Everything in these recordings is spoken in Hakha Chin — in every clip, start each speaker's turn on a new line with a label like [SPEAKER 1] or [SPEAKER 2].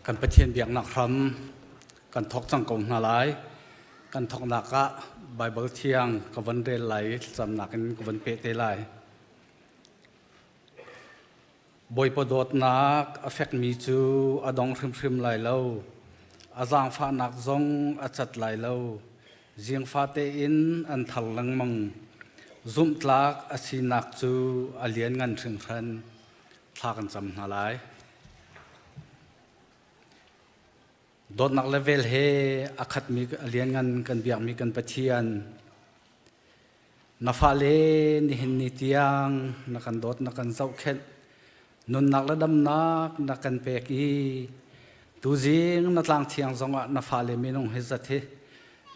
[SPEAKER 1] Kan Pathian biaknak hram kan thawk cang ko hna lai. Kan thawknak ah Baibal thiang ka von rel lai i thlacamnak in ka von peh te lai. Bawipa dawtnak a fekmi cu a dong hrimhrim lai lo. A zaangfahnak zong a cat lai lo. Zingfa tein an thar lengmang. Zumhtlak a sinak cu a lianngan hringhran. Thla kan cam hna lai. Dawtnak le vel he a khatmi a lianngan kan biakmi kan Pathian, na fale nihin ni tiang na kan dawt na kan zohkhenh, nunnak le damnak na kan pek i tuzing na tlang thiang zongah na fale minung hi zat hi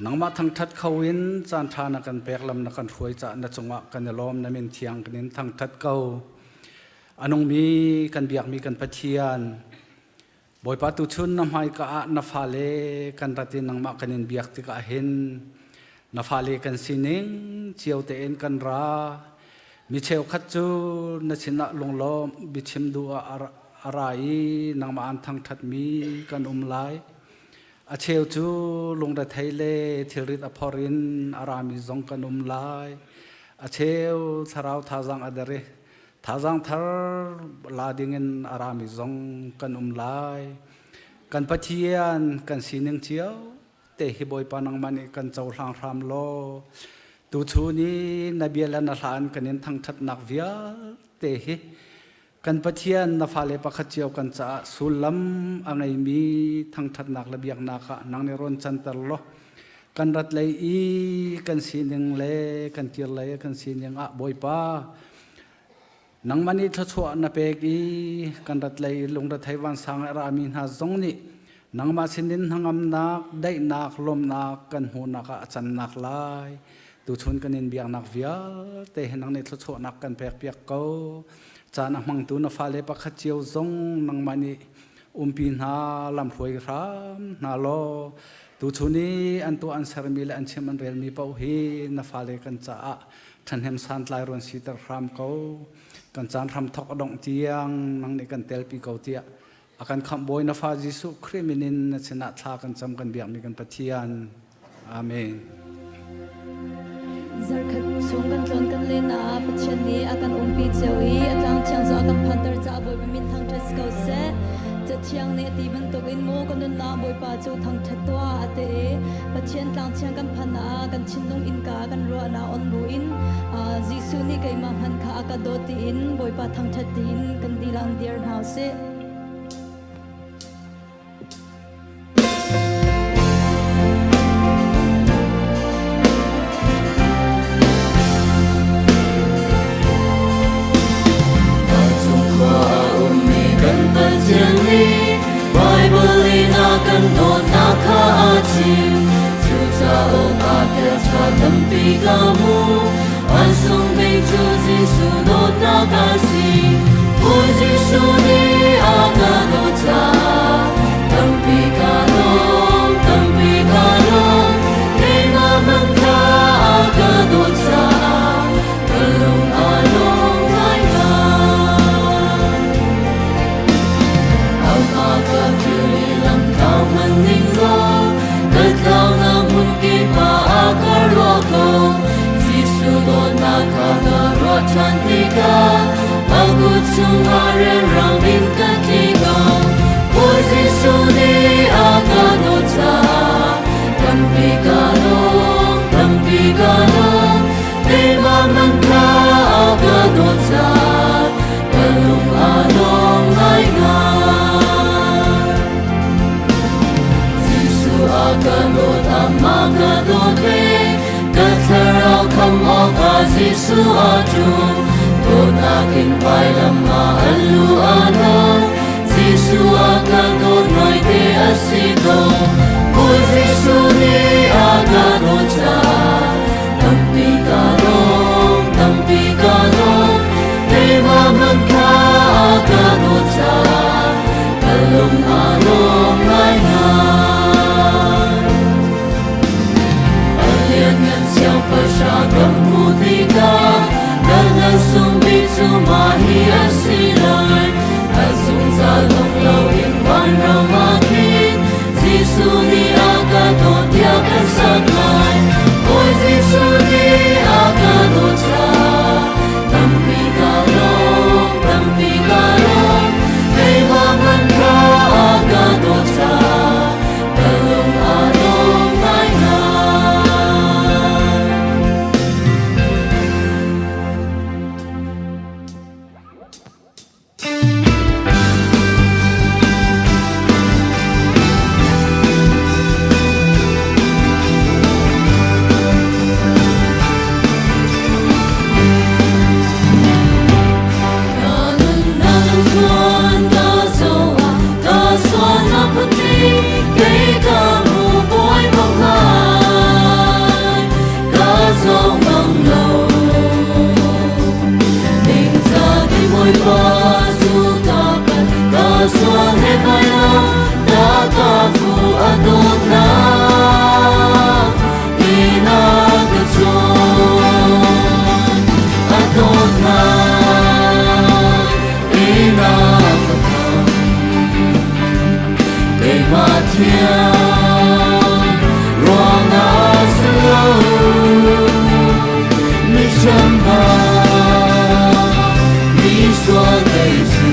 [SPEAKER 1] nangmah thangṭhat kho in caanṭha na kan pek lam na kan hruai caah na cungah kan i lawm na min thiang kan in thangṭhat ko. A nungmi kan biakmi kan Pathian, Bawipa tuchun na hmaika ah na fale kan rat i nangmah kan in biak tikah hin na fale kan sining cio tein kan ra. Mi cheukhat cu na sinah lunglawm biachim duh ah a ra i nangmah an thangṭhatmi kan um lai. A cheu cu lungrethei le thilrit a phor in a rami zong kan um lai. A cheu thlarau thazaang a der i Thazaang thar la dingin a rami zong kan um lai. Kan Pathian kan sining cio te hi Bawipa nangmah nih kan cohlang hram law tuchun i na bia le na hla in kan in thangṭhatnak vialte hi kan Pathian na fale pakhat cio kan caah sullam a ngeimi thangṭhatnak le biaknak ah nang nih rawn canter law kan rat lei i kan sining le kan kir lei kan sining ah Bawipa Nangmah nih thluachuah na pek i kan rat lei i lungrethei vansang a rami hna zong nih nangmah sinin hnangamnak, daihnak, lawmhnak kan hmuhnak ah a cannak lai. Tuchun kan in biaknak vialte hi nang nih thluachuahnak kan pekpiak ko. Caan a hmangtu na fale pakhat cio zong nangmah nih umpi hna, lamhruai hram hna law tuchun i an tuah an sermi le an chim an relmi paoh hi na fale kan caah ṭhahnem santlai ruan siter hram ko. Kan caan hram thok a dongh tiang nang nih kan telpi ko tiah a kan khamh bawi na fa Jesuh Khrih min in na sinah thla kan cam kan biakmi kan Pathian. Amen.
[SPEAKER 2] Zarkhat chung kan tlawn kan len ah Pathian nih a kan umpi cio i a tlang thiang cu a kan phanter caah Bawipa min thangṭhat si ko seh. Cathiang nih a ti bantukin maw ka nunnak Bawipa cu thangṭhat tuah a ti i Pathian tlang thiang kan phanh ah kan thinlung innka kan ruahnak on buin Jesuh nih keimah hmanh kha a ka dawt tiin Bawipa thangṭhat tiin kan dilang dir hna usih.
[SPEAKER 3] Vancung khua a ummi kan Pathian nih Baibal in a kan dawtnak kha a chim. Cucaah ah tel ṭha tampi ka hmu. An sung bik cu Jesuh dawtnak a si. Bawi Jesuh nih a ka dawt caah tampi ka lawm, tampi ka lawm. Keimah hmanh kha a ka dawt caah ka lung aa lawm ngaingai. Amah ka philh i lam thau hmanh ning law ka tlaunak hmun kip ah a ka ruah ko. Jesuh dawtnak kha ka ruah ṭhan tikah a kut chungah rianrang in ka tli ko. Bawi Jesuh nih a ka dawt caah tampi ka lawm, tampi ka lawm. Keimah man kha a ka dawt caah ka lung aa lawm ngaingai. Jesuh a ka dawt, amah ka dawt ve. Ka thlarau kham awkah Jesuh a ṭum. Dawtnak in vailam ah a lu a no. Jesuh a ka dawt ngaite a si ko. Bawi Jesuh nih a ka dawt caah tampi ka lawm, tampi ka lawm. Keimah hmanh kha a ka dawt caah ka lung aa lawm ngaingai. A lianngan siangpahrang kan hmuh tikah kan hla sung bik cu mah hi a si lai. A zungzal dong loin vanram ah. Thiang ruangah si lo mi chambau mi sual kei cu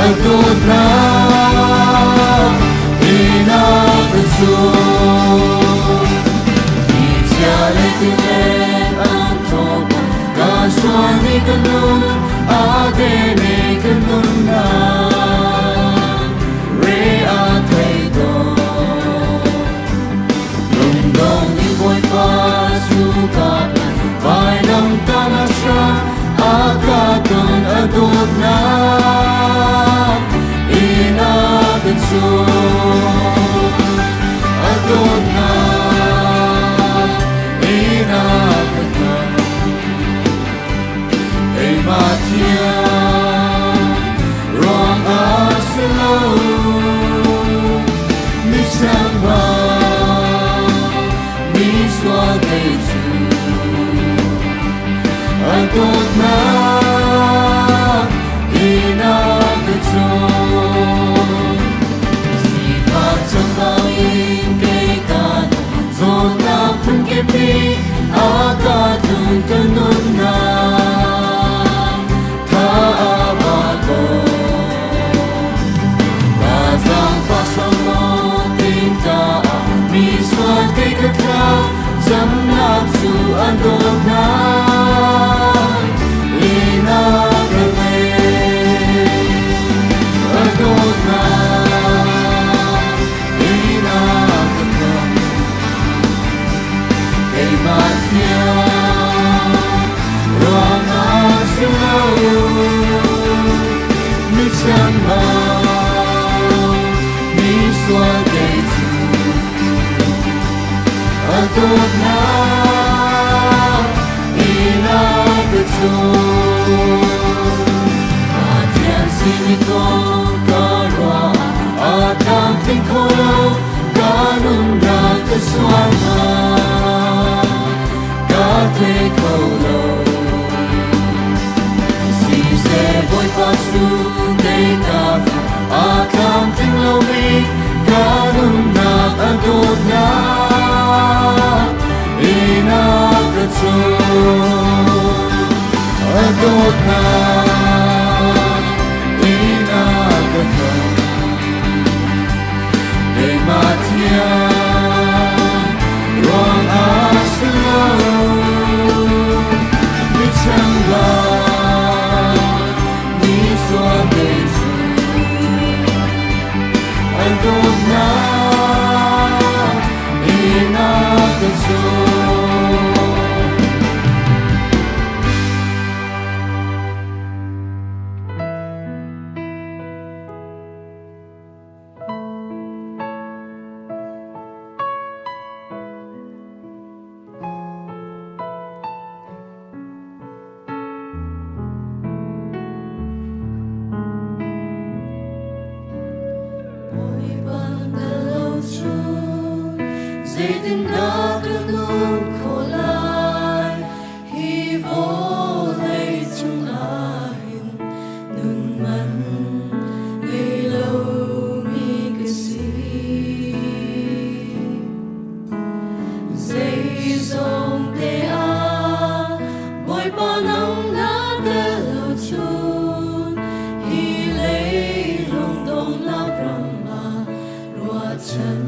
[SPEAKER 3] a dawtnak in a kan sung. Ti chia le ti le an thawk ka sual ni ka nun a dene ka nunnak re a thei tawn. Lungdong in Bawipa cu ka vailam tangah hram a ka ton a dawtnak in a kan sung. A dawtnak in a kan khamh. Keimah thiang ruangah si lo mi chambau mi sual kei cu a dawtnak in a ka cawm. Sifak chambau in kei ka zawtnak phunkip hi a ka tlun ka nunnak tha a ba ko. Ka zaangfah hram maw tin ka ah mi sual kei ka thla zamnak cu an dawtnak in a ka leh. A dawtnak in a ka khamh. Keimah thiang ruangah si lo mi chambau mi sual kei cu a dawtnak in a ka cawm. Pathian sin i kong ka ruah a tlamtling kho lo ka nunnak ka sualnak ka thei kho lo. Siseh Bawipa cu kei ka a tlamtling lomi ka nunnak a dawtnak in a ka cawm. A dawtnak in a ka khamh. Keimah thiang ruangah si lo mi chambau mi sual kei cu a dawtnak in a ka cawm. Bawipa na lo cu zeitindah ka nun khawh lai? Hi vawlei cungah hin nun man ngei lomi ka si. Zeizong te ah Bawipa nang na tel lo cun hi leilung donghnak ram ah ruahchan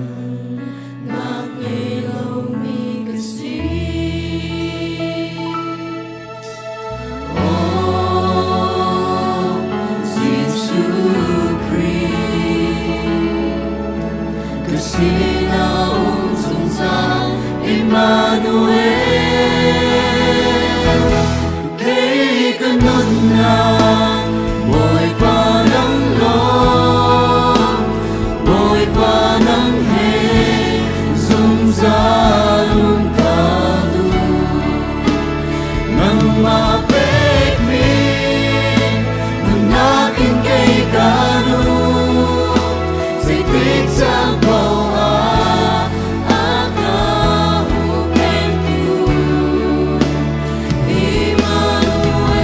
[SPEAKER 3] nak ngei lomi ka si. Oh, Jesuh Khrih, ka sinah um zungzal Immanuel. Kei ka nunnak Bawipa nang lawng, Bawipa nang he zungzal um ka duh. Nangmah pekmi nunnak in kei ka nung, zeitik caan paoh ah a ka huhphenhtu Immanuel.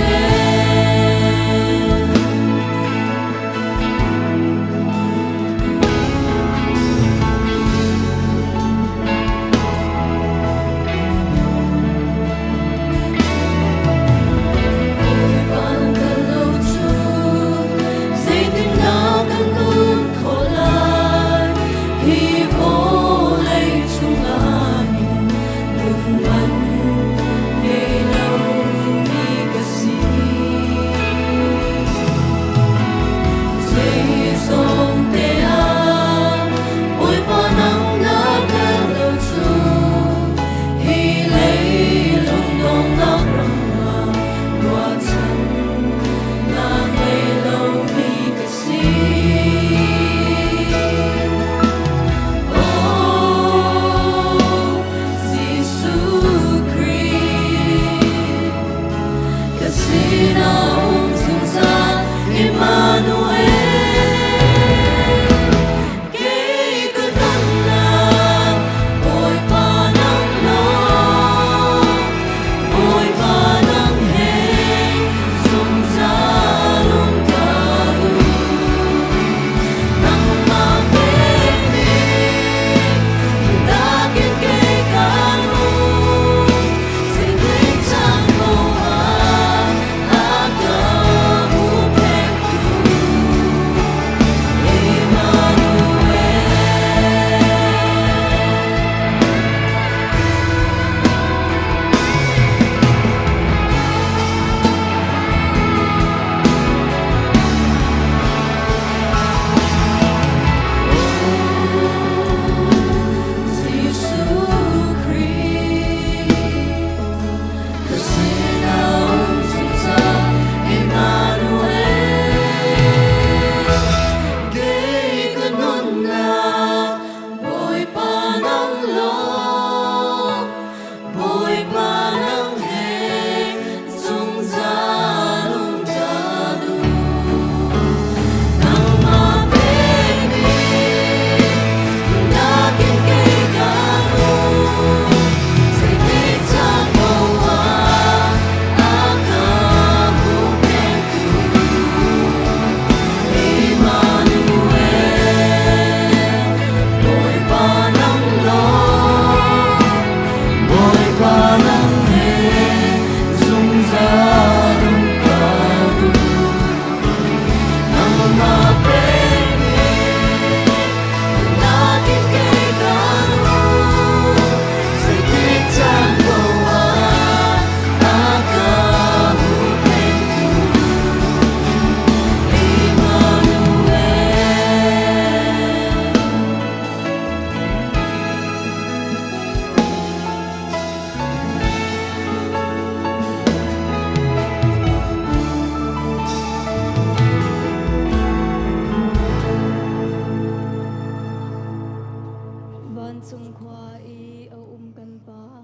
[SPEAKER 2] Vancung khua i a um kan Pa,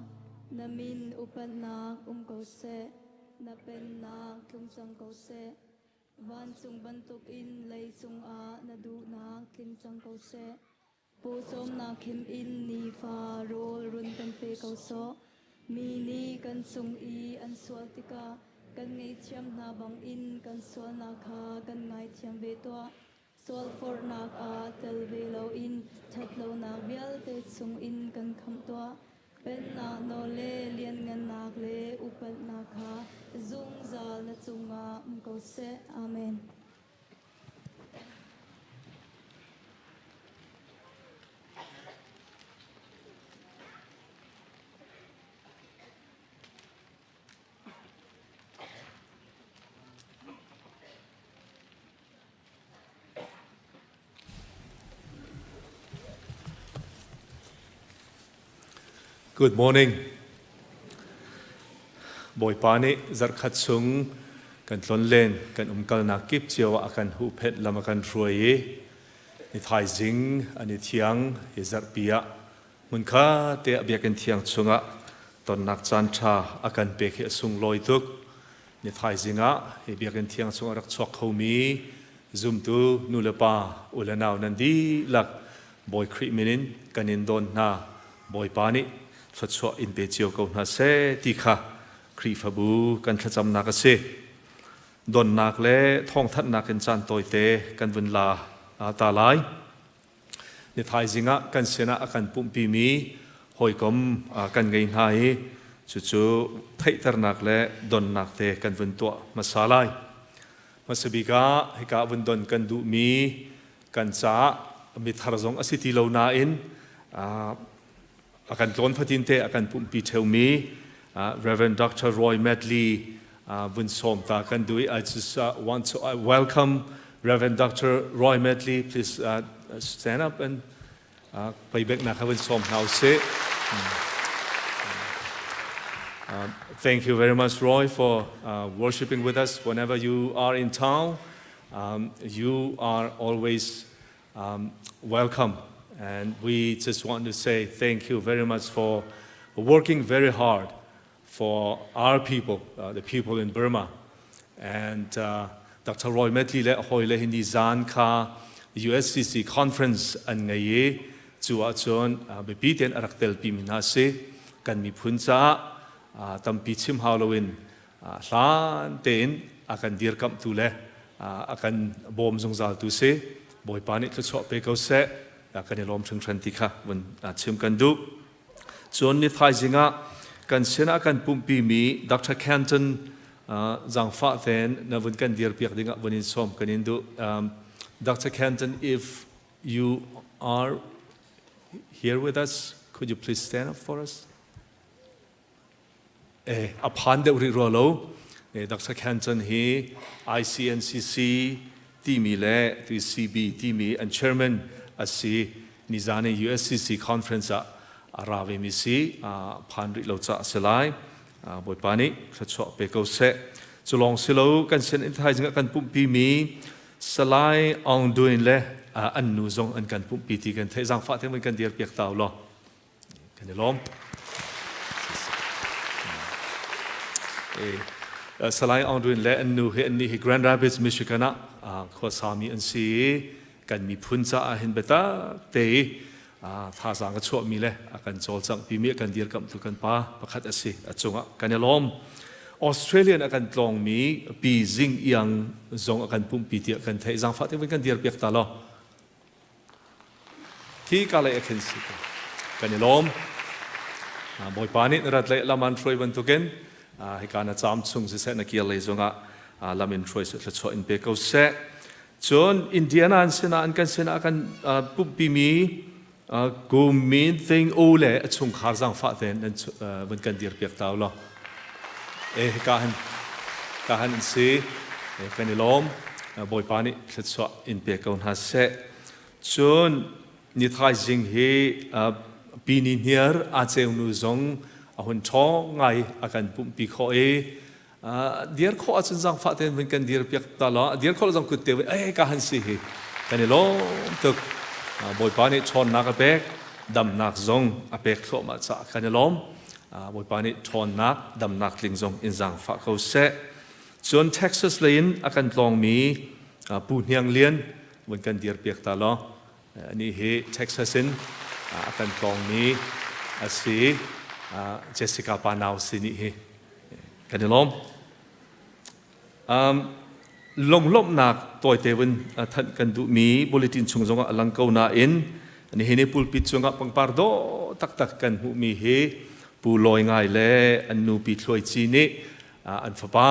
[SPEAKER 2] na min upatnak um ko seh, na pennak tlung cang ko seh. Vancung bantukin leicung ah na duhnak tling cang ko seh. Pawcawmnak khim in nifa rawl run kan pe ko sawh. Mi nih kan cung i an sual tikah kan ngaihthiam hna bangin kan sualnak kha kan ngaithiam ve tuah. Sualforhnak ah tel ve loin ṭhatlonak vialte chungin kan khamh tuah. Pennak nawl le lianngannak le upatnak kha zungzal na cungah um ko seh. Amen.
[SPEAKER 4] Good morning. Bawipa nih zarhkhat chung kan tlonlen kan umkalnak kip cio ah a kan huhphenh lam a kan hruai i ni thaizing an i thiang hi zarhpi ah hmunkha te ah biakinn thiang chungah tonnak caan ṭha a kan pek hi a sunglawi tuk. Ni thaizing ah hi biakinn thiang chung a rak chuak khomi zumtu nu le pa u le nau nan dihlak Bawi Khrih min in kan in dawn hna. Bawipa nih thluachuah in pe cio ko hna seh ti kha Khrihfabu kan thlacamnak a si. Donnak le thawngthanhnak in caan tawite kan vun la ta lai. Ni thaizing ah kan sinah a kan pumhpimi hawikom kan ngei hna i cucu theihternak le donnak te kan vun tuah hmasa lai. Hmasabik ah hika vun don kan duhmi kan caah mithar zong a si ti lo nain a kan tlawn fatin te a kan pumhpi ṭheumi Reverend Dr. Roy Medley vun sawm ta kan duh i I just want to welcome Reverend Dr. Roy Medley. Please stand up and payback nak vun sawm hna usih. Thank you very much, Roy, for worshiping with us whenever you are in town. You are always welcome. And we just want to say thank you very much for working very hard for our people, the people in Burma. And Dr. Roy Medley le hawi le hi zan kha USCC conference an ngei i cu ahcun biapi tein a rak telpi mi hna si. Kan miphun caah tampi chim hau loin hlan tein a kan dirkamhtu le a kan bawm zungzaltu si. Bawipa nih thluachuah pe ko seh. Kan i lawm hringhran ti kha vun chim kan duh. Cun ni thaizing ah kan sinah kan pumhpimi Dr. Kenton zaangfah tein na vun kan dirpiak dingah vun in sawm kan in duh. Dr. Kenton, if you are here with us, could you please stand up for us? A phan deuh rih rua lo. Dr. Kenton hi ICNCC timi le CB timi an chairman a si. Nizan i USCC conference ah a ra ve mi si. Phan rih lo ca a si lai. Bawipa nih thluachuah pe ko seh. Cu lawng si lo kan sin in thaizing ah kan pumhpi mi Salai Aung Duin le an nu zong an kan pumhpi ti kan theih. Zaangfah te kan dir piak ta law. Kan i lawm. Salai Aung Dwin le an nu hi an nih hi Grand Rapids, Michigan ah khuasami an si i kan miphun caah hin biatak te i thazaang a chuahmi le a kan cawlcanghpimi a kan dirkamhtu kan pa pakhat a si. A cungah kan i lawm. Australian a kan tlawngmi Pi Zing Iang zong a kan pumhpi tiah kan theih. Zaangfah te kan dirpiak ta law. Khi ka lei a khin si ko. Kan i lawm. Bawipa nih na rat le lam an hruai bantukin hika na caam chung siseh na kir lei zongah lam in hruai seh thluachuah in pe ko seh. Cun Indiana an sinah an kan sinah kan pumhpimi Kum Min Thing U le a chungkhar zaangfah tein nan vun kan dirpiak ta law. E hika han ka han an si. Kan i lawm. Bawipa nih thluachuah in pe ko hna seh. Cun ni thaizing hi pi ni hniar aa ceu nu zong a hun ṭhawng ngai a kan pumhpi khawh i dir khawh ahcun zaangfah tein vun kan dir piak ta law dir khawh zong kut te eh ka han si hi kan i lawm tuk. Bawipa nih ṭhawnnak a pek. Damnak zong a pek thluahmah caah kan i lawm. Bawipa nih ṭhawnnak, damnak tling zong in zaangfah ko seh. Cun Texas lei in a kan tlawngmi Pu Hniang Lian vun kan dirpiak ta law. Anih hi Texas in a kan tlawngmi a si. Jessica pa nau si nih hi kan i lawm. Lunglawmhnak tawite vun thanh kan duhmi bulletin chung zongah a lang ko nain nihin i pulpit cungah pangpar dawh taktak kan hmuhmi hi Pu Lawi Ngai le an nu Pi Thluai Ci nih an fapa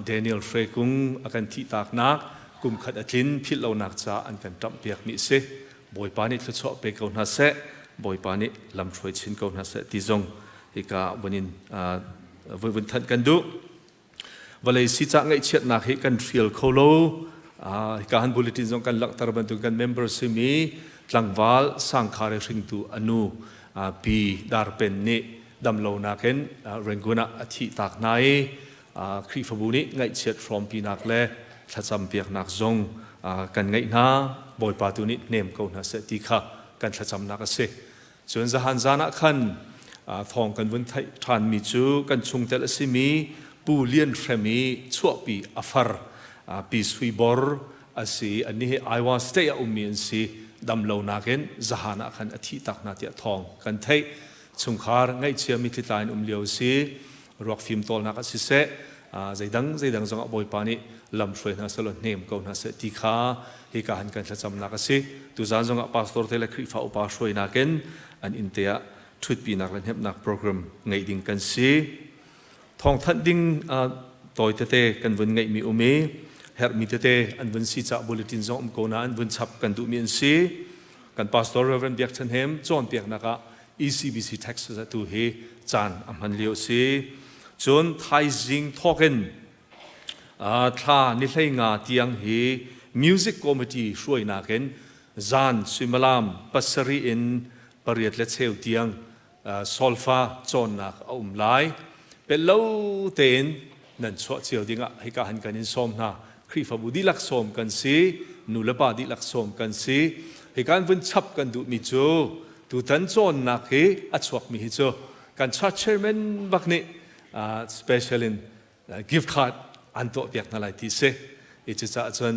[SPEAKER 4] Daniel Hre Kung a kan thihtaknak kum khat a tlin philh lonak ca an kan ṭamhpiakmi a si. Bawipa nih thluachuah pe ko hna seh, Bawipa nih lamhruai chin ko hna seh ti zong hika vun in vun thanh kan duh. Vawlei sicah ngaihchiatnak hi kan hrial kho lo. Hika han bulletin zong kan langhter bantuk kan member simi tlangval sangkhar i hringtu a nu Pi Darpen nih damlonak in Rangoon ah a thih tak hna i Khrihfabu nih ngaihchiat hrawmpinak le thlacam piaknak zong kan ngeih hna. Bawipa tu nih hnem ko hna seh ti kha kan thlacamnak a si. Cun zahan zan ah khan thawng kan vun theih ṭhanmi cu kan chungtel a simi Pu Lian Hrem i chuahpi a far Pi Sui Bor a si. Annih hi Iowa State ah ummi an si. Damlonak in zahan ah khan a thih tak hna tiah thawng kan theih. Chungkhar ngaihchia mitthli tla in um lio a si. Ruak fim tawlnak ah siseh, zeidang zeidang zongah Bawipa nih lam hruai hna seh law hnem ko hna seh ti kha hika han kan thlacamnak a si. Tuzaan zongah pastor te le Khrihfa upa hruainak in an inn te ah ṭhutpinak le hnemhnak program ngeih ding kan si. Thawngthanh ding tawi tete kan vun ngeihmi um i herhmi tete an vun si cah bulletin zong um ko nain vun chap kan duhmi an si. Kan pastor Reverend Biak Chan Hem cawnpiaknak ah ECBC Texas atu hi caan a hman lio a si. Cun thaizing thawkin thla ni hlei nga tiang hi music committee hruainak in zan suimilam pasarih in pariat le cheu tiang solfa cawnnak a um lai. Pello tein nan chuah cio dingah hika han kan in sawm hna. Khrihfabu dihlak sawm kan si, nu le pa dihlak sawm kan si. Hika an vun chap kan duhmi cu tutan cawnnak hi a chuakmi hi cu kan church chairman bak nih special in gift card an tuahpiak hna lai ti si. I cucaah cun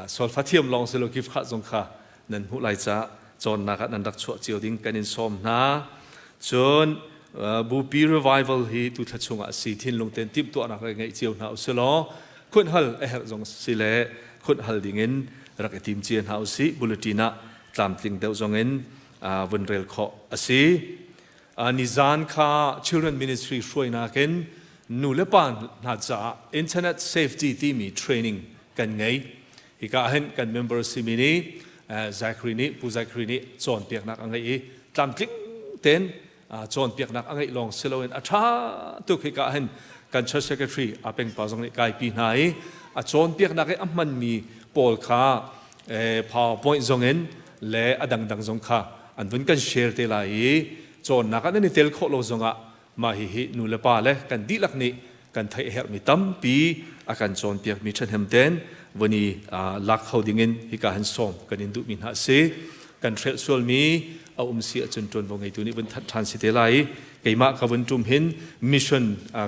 [SPEAKER 4] solfa thiam lawng si lo gift card zong kha nan hmuh lai caah cawnnak ah nan rak chuah cio ding kan in sawm hna. Cun Bupi revival hi tu thla chungah a si thinlung ten timhtuahnak re ngeih cio hna usih law khunhal a herh zong si le khunhal dingin rak i tim cia hna usih bulletin ah tlamtling deuh zong in vun rel khawh a si. Nizan kha Children Ministry hruainak in nu le pa hna caah internet safety timi training kan ngei. Hika ah hin kan member simi nih Zachary nih Pu Zachary nih cawnpiaknak a ngeih i tlamtling tein cawnpiaknak a ngeih lawng si loin a ṭha tuk hika ah hin kan church secretary a pengpa zong nih kaipi hna i a cawnpiaknak i a hmanmi pawl kha PowerPoint zong in le a dangdang zong kha an vun kan share te lai i cawnnak ah nan i tel khawh lo zongah mah hihi nu le pa le kan dihlak nih kan theih a herhmi tampi a kan cawnpiakmi ṭhahnem ten vun i lak kho dingin hika han sawm kan in duhmi hna a si. Kan hrelh sualmi a um si ahcun ṭuanvo ngeitu nih vun thanh ṭhan si te lai i keimah ka vun ṭum hin mission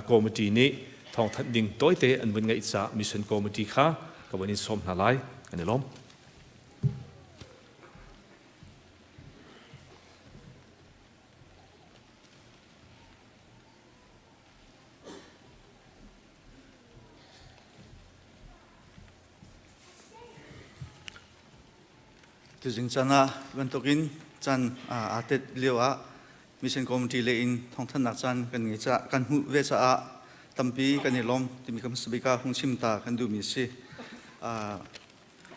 [SPEAKER 4] committee nih thawngthanh ding tawite an vun ngeih caah mission committee kha ka vun in sawm hna lai. Kan i lawm.
[SPEAKER 5] Tuzing caan ah bantukin caan aa tet lio ah Mission Committee le in thawngthanhnak caan kan ngei caah kan hmuh ve caah tampi kan i lawm timi kan hmasa ah hung chim ta kan duhmi a si.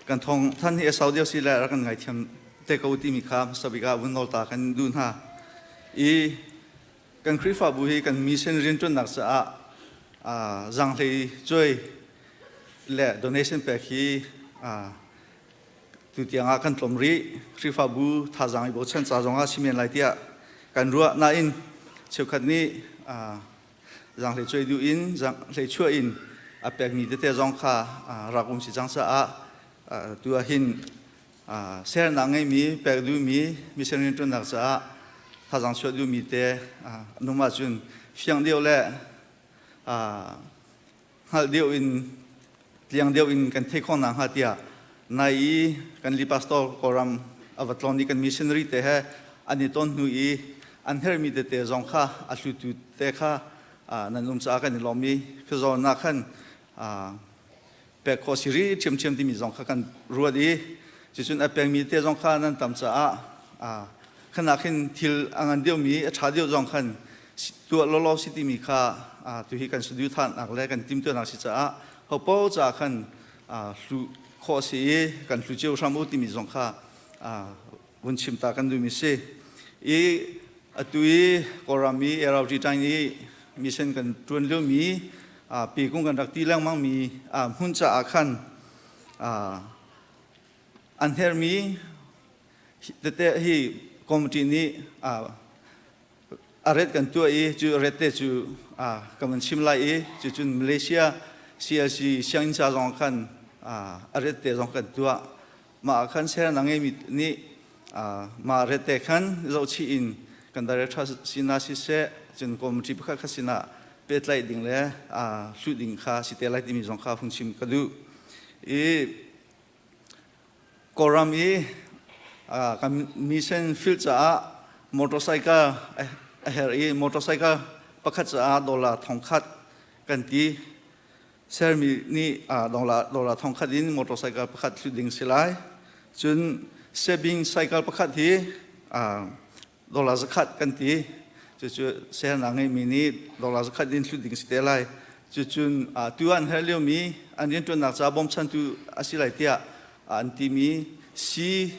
[SPEAKER 5] Kan thawngthanh hi a sau deuh si le rak kan ngaithiam te ko timi kha hmasa bik ah vun nawl ta kan duh hna. I kan Khrihfabu hi kan mission rianṭuannak caah zaanghlei cuai le donation pek hi tutiang ah kan tlawm rih. Khrihfabu thazaang i bochan ca zongah si men lai tiah kan ruah nain cheukhat nih zaanghlei cuai duh in zaanghlei chuah in a pekmi tete zong kha rak um si cang caah tu ah hin Sernak ngeimi pek duhmi mission rianṭuannak caah thazaang chuah duhmi te an um ahcun fiang deuh le hngalh deuh in tliang deuh in kan theih khawh nakhnga tiah nai i kan li pastor Kawlram a va tlawn i kan missionary te he an i ton hnu i an herhmi tete zong kha a hlutu te kha nan um caah kan i lawm i khuazawnak khan pek khawh si rih ṭhiamṭhiam timi zong kha kan ruat i cucun a pekmi te zong kha nan tam caah khanak hin thil a ngan deuhmi a ṭha deuh zong khan tuah lawlaw si timi kha tuhi kan saduhthahnak le kan timhtuahnak si caah hopo caah khan hlu khawh si i kan hlu cio hram u timi zong kha vun chim ta kan duhmi si. I atu i Kawlram i Air Ṭaing i mission kan ṭuan liomi pekung kan rak ti lengmangmi hmun caah khan an herhmi tete hi committee nih a ret kan tuah i cu ret te cu kan van chim lai i cucun Malaysia CLC sianginn ca zong khan a ret te zong kan tuah. Mah ah khan ser na ngeimi nih mah rete khan zohchih in kan director sinah siseh cun committee pakhat kha sinah pehtlaih ding le hluh ding kha si te lai timi zong kha hun chim ka duh. I Kawlram i kan mission field caah motorcycle a herh i motorcycle pakhat caah dollar 1000 kan ti. Sermi nih dollar 1000 in motorcycle pakhat hlut ding si lai. Cun saving cycle pakhat hi dollar 100 kan ti. Cucu sernak ngeimi nih dollar 100 in hlut ding si te lai. Cucun tu an herh liomi an rianṭuannak ca bawmchantu a si lai tiah an timi si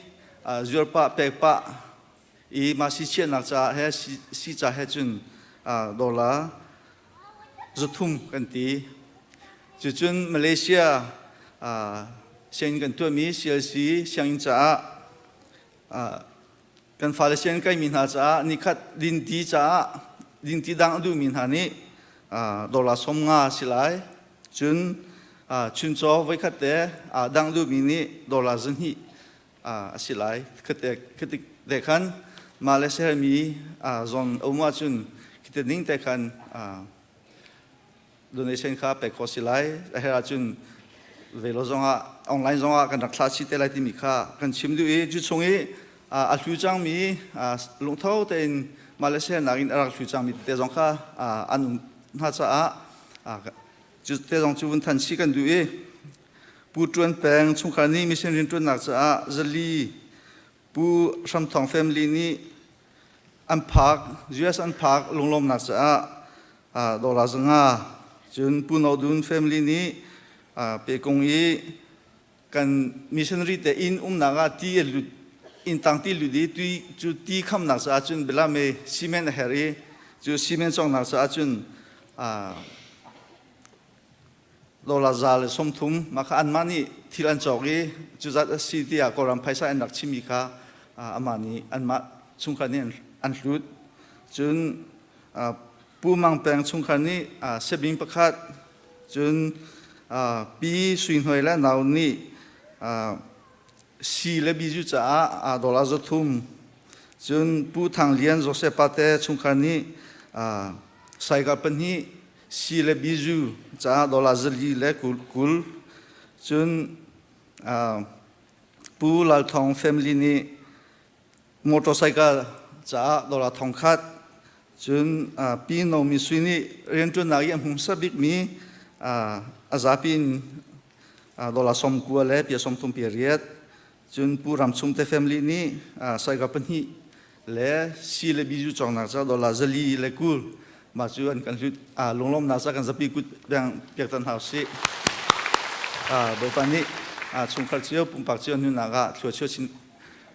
[SPEAKER 5] zuar pah pek pah i mah si chiahnak caah he si ca he cun dollar 300 kan ti. Cucun Malaysia sianginn kan tuahmi CLC sianginn caah kan fale sianginn kaimi hna caah nikhat dinti caah dinti dang a duhmi hna nih dollar 50 si lai. Cun chuncaw voikhat te dang duhmi nih dollar 200 a si lai. Khati te khan mah le sermi zawn a um ahcun khiti ning te khan donation kha pek khawh si lai. A herh ahcun velo zongah online zongah kan rak thlah chih te lai timi kha kan chim duh i cu chung i a hlu cangmi lungtho tein mah le sernak in a rak hlu cangmi tete zong kha an um hna caah cu te zong cu vun than chih kan duh i Pu Ṭuan Peng chungkhar nih mission rianṭuannak caah zali Pu Hram Thawng family nih an phak US an phak lunglawmnak caah dollar 500 cun Pu No Dun family nih pekung i kan missionary te inn umnak ah ti a lut inn tang ti lut i tui cu ti khamnak caah cun bilame cement a herh i cu cement cawknak caah cun dollar 130 mah kha anmah nih thil an cawk i cu zat a si tiah Kawlram phaisa an rak chimmi kha amah nih anmah chungkhar nih an hlut. Cun Pu Mang Peng chungkhar nih sebing pakhat cun Pi Sui Hnuai le nau nih si le bizu caah dollar 300 cun Pu Thang Lian Joseph Pate chungkhar nih saiga pahnih si le bizu caah dollar 420 cun Pu Lal Thawng family nih motorcycle caah dollar 1000 cun Pi Nomi Sui nih rianṭuannak i a hmasa bikmi a zapi in dollar 90 le pia 30 pia riat Cun Pu Ram Chum te family nih saiga pahnih le si le bizu cawknak ca dollar 420 mah cu an kan hlut lunglawmnak ca kan zapi kut beng piak tan hau si. Bawipa nih chungkhar cio pumpak cio nunnak ah thlua cio chin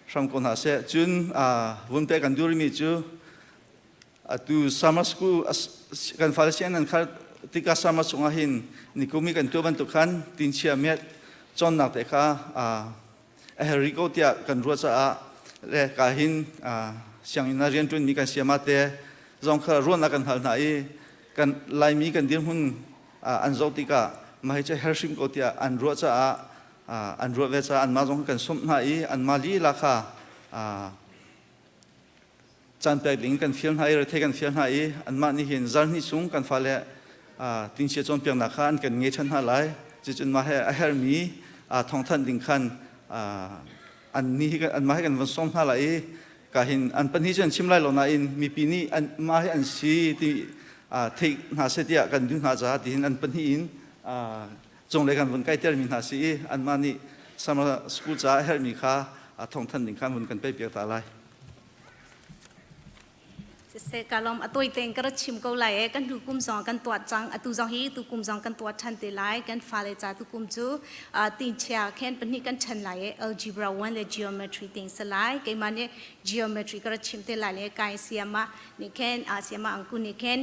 [SPEAKER 5] hram ko hna seh. Cun vun pek kan durmi cu atu summer school kan fale sianginn an khar tikah summer chungah hin nikum i kan tuah bantuk khan tinchia met cawnnak te kha a herh rih ko tiah kan ruah caah le ka hin sianginn ah rianṭuanmi kan siama te zong kha ruahnak kan hal hna i kan Laimi kan dirhmun an zoh tikah mah hi cu herh hrim ko tiah an ruah caah. an ruah ve caah anmah zong kan sawmh hna i anmah lila kha caan pek ding kan fial hna i rethei kan fial hna i anmah nih hin zarhnih chung kan fale tingchia cawnpiaknak kha an kan ngei ṭhan hna lai. Cucun mah he a herhmi thawngthanh ding khan an ni hi anmah hi kan von sawm hna lai i ka hin an pahnih cu an chim lai lo nain mipi nih anmah hi an si ti theih hna seh tiah kan duh hna caah tihin an pahnih in cunglei kan vun kaitermi hna si i anmah nih summer school caah a herhmi kha thawngthanh ding kha an vun kan pei piak ta lai.
[SPEAKER 6] Siseh ka lawm a tawi tein ka ra chim ko lai e kan hnu kum zong kan tuah cang atu zong hi tu kum zong kan tuah than te lai kan fale ca tu kum cu tingchia khen pahnih kan ṭhen lai e algebra 1 le geometry ting sa lai keimah nih geometry ka ra chim te lai le kai siama nih khen siama angku nih khen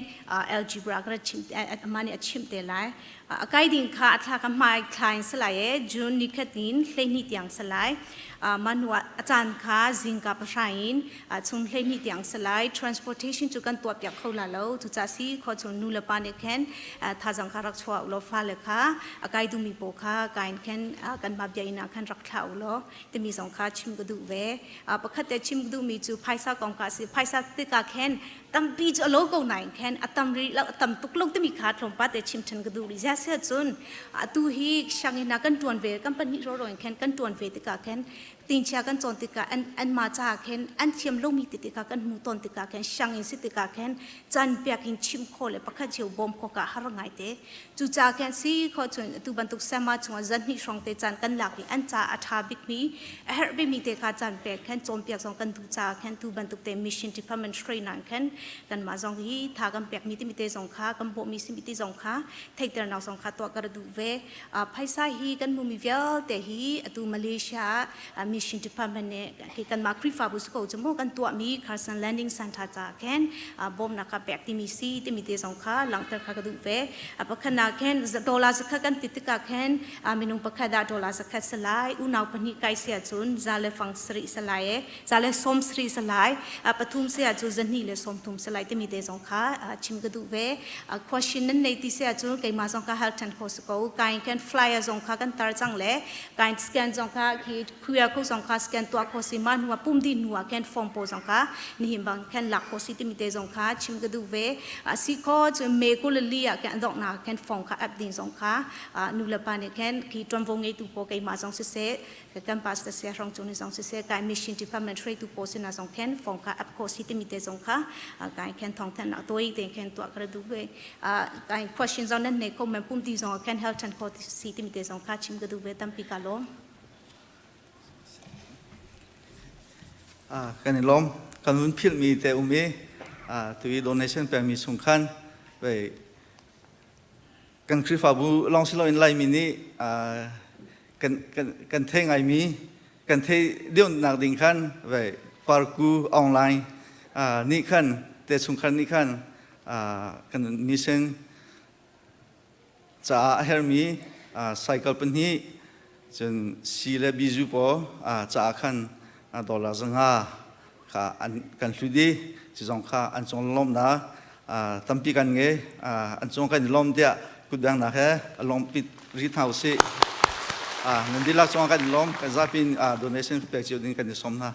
[SPEAKER 6] algebra ka ra chim ama nih a chim te lai A kai ding kha a thla ka hmai thla in salai e June ni khat in 12 tiang salai. Mah hnu ah a caan kha zingka pahra in chung 12 tiang salai. Transportation cu kan tuah piak kho la lo. Cucaah si kho chung nu le pa nih khan thazang kha rak chuah u law fale kha a kai duhmi pawl kha kai in khan kanmah biakinn ah khan rak thlah u law timi zong kha chim ka duh ve. Pakhat te chim ka duhmi cu phaisa kong kha a si. Phaisa tikah khan tampi cu a lo ko nain khan a tam rih lo a tam tuk lo timi kha tlawmpal te chim ṭhan ka duh rih zia sia cun atu hi sianginn ah kan ṭuan ve kan pahnih roro in khan kan ṭuan ve tikah khan tingchia kan cawn tikah an anmah caah khan an thiam lomi ti tikah kan hmu tawn tikah khan sianginn si tikah khan caan piak in chim khawh le pakhat cio bawm khawh ka har ngai te cucaah khan si kho cun atu bantuk sama chungah zan hnih hrawng te caan kan lak i an ca a ṭha bikmi a herh bikmi te kha caan pek khan cawnpiak zong kan duh caah khan tu bantuk te mission department hruainak khan kanmah zong hi tha kan pekmi timi te zong kha kan bawhmi simi te zong kha theihternak zong kha tuah ka ra duh ve. Phaisa hi kan hmumi vialte hi atu Malaysia ah mission department nih kanmah Khrihfabu si ko cu mu kan tuahmi Carson Landing Center caah khan bawmnak kha pek timi si timi te zong kha langhter kha ka duh ve. Pakhatnak khan dollar zakhat kan ti tikah khan minung pakhat ah dollar zakhat salai unau pahnih kai si ahcun za le fang sarih salai e za le sawm sarih salai pathum si ahcun zahnih le sawm thum salai timi te zong kha chim ka duh ve. Question nan nei ti si ahcun keimah zong ka hal ṭhan kho si ko. Kain kan flyer zong kha kan tar cang le kain scan zong kha khi QR code zong kha scan tuah kho si ma hnu ah pum dih hnu ah khan form pawl zong kha nihin bang khan lak kho si timi te zong kha chim ka duh ve. Si kho cun me kulali ah khan donghnak khan form kha app ding zong kha nu le pa nih khan khi ṭuanvo ngeitu pawl keimah zong siseh kan pastor sia hrong cung ni zong siseh kai mission department hruaitu pawl sinah zong khan form kha app kho si timi te zong kha kai khan thong than nak toi te khan tuah ka duh ve. Kai question zong nan nei kho men pum ti zong khan help than kho si timi te zong kha chim ka duh ve tampi ka lawm.
[SPEAKER 5] Kan i lawm. Kan vun philhmi te um i tu i donation pekmi chung khan vei kan Khrihfabu lawng si loin Laimi nih kan kan kan thei ngaimi kan thei deuhnak ding khan vei parku online nih khan te chungkhar nih khan kan mission caah a herhmi cycle pahnih cun si le bizu pawl caah khan dollar 500 kha an kan hlut i cu zong kha an cung lawmnak tampi kan ngei an cung kan i lawm tiah kutbengnak he a lawmpi rih hna usih nan dihlak cungah kan i lawm kan zapi in donation pek cio ding kan i sawm hna.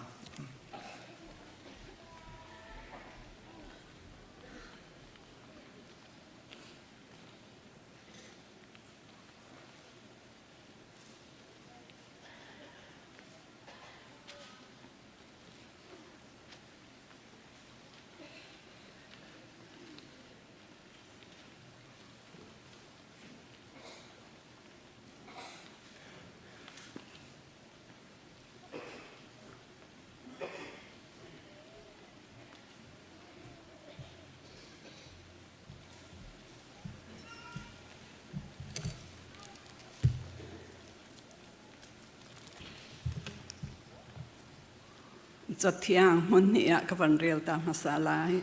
[SPEAKER 7] Cathiang hmun hnih ah ka van rel ta hmasa lai.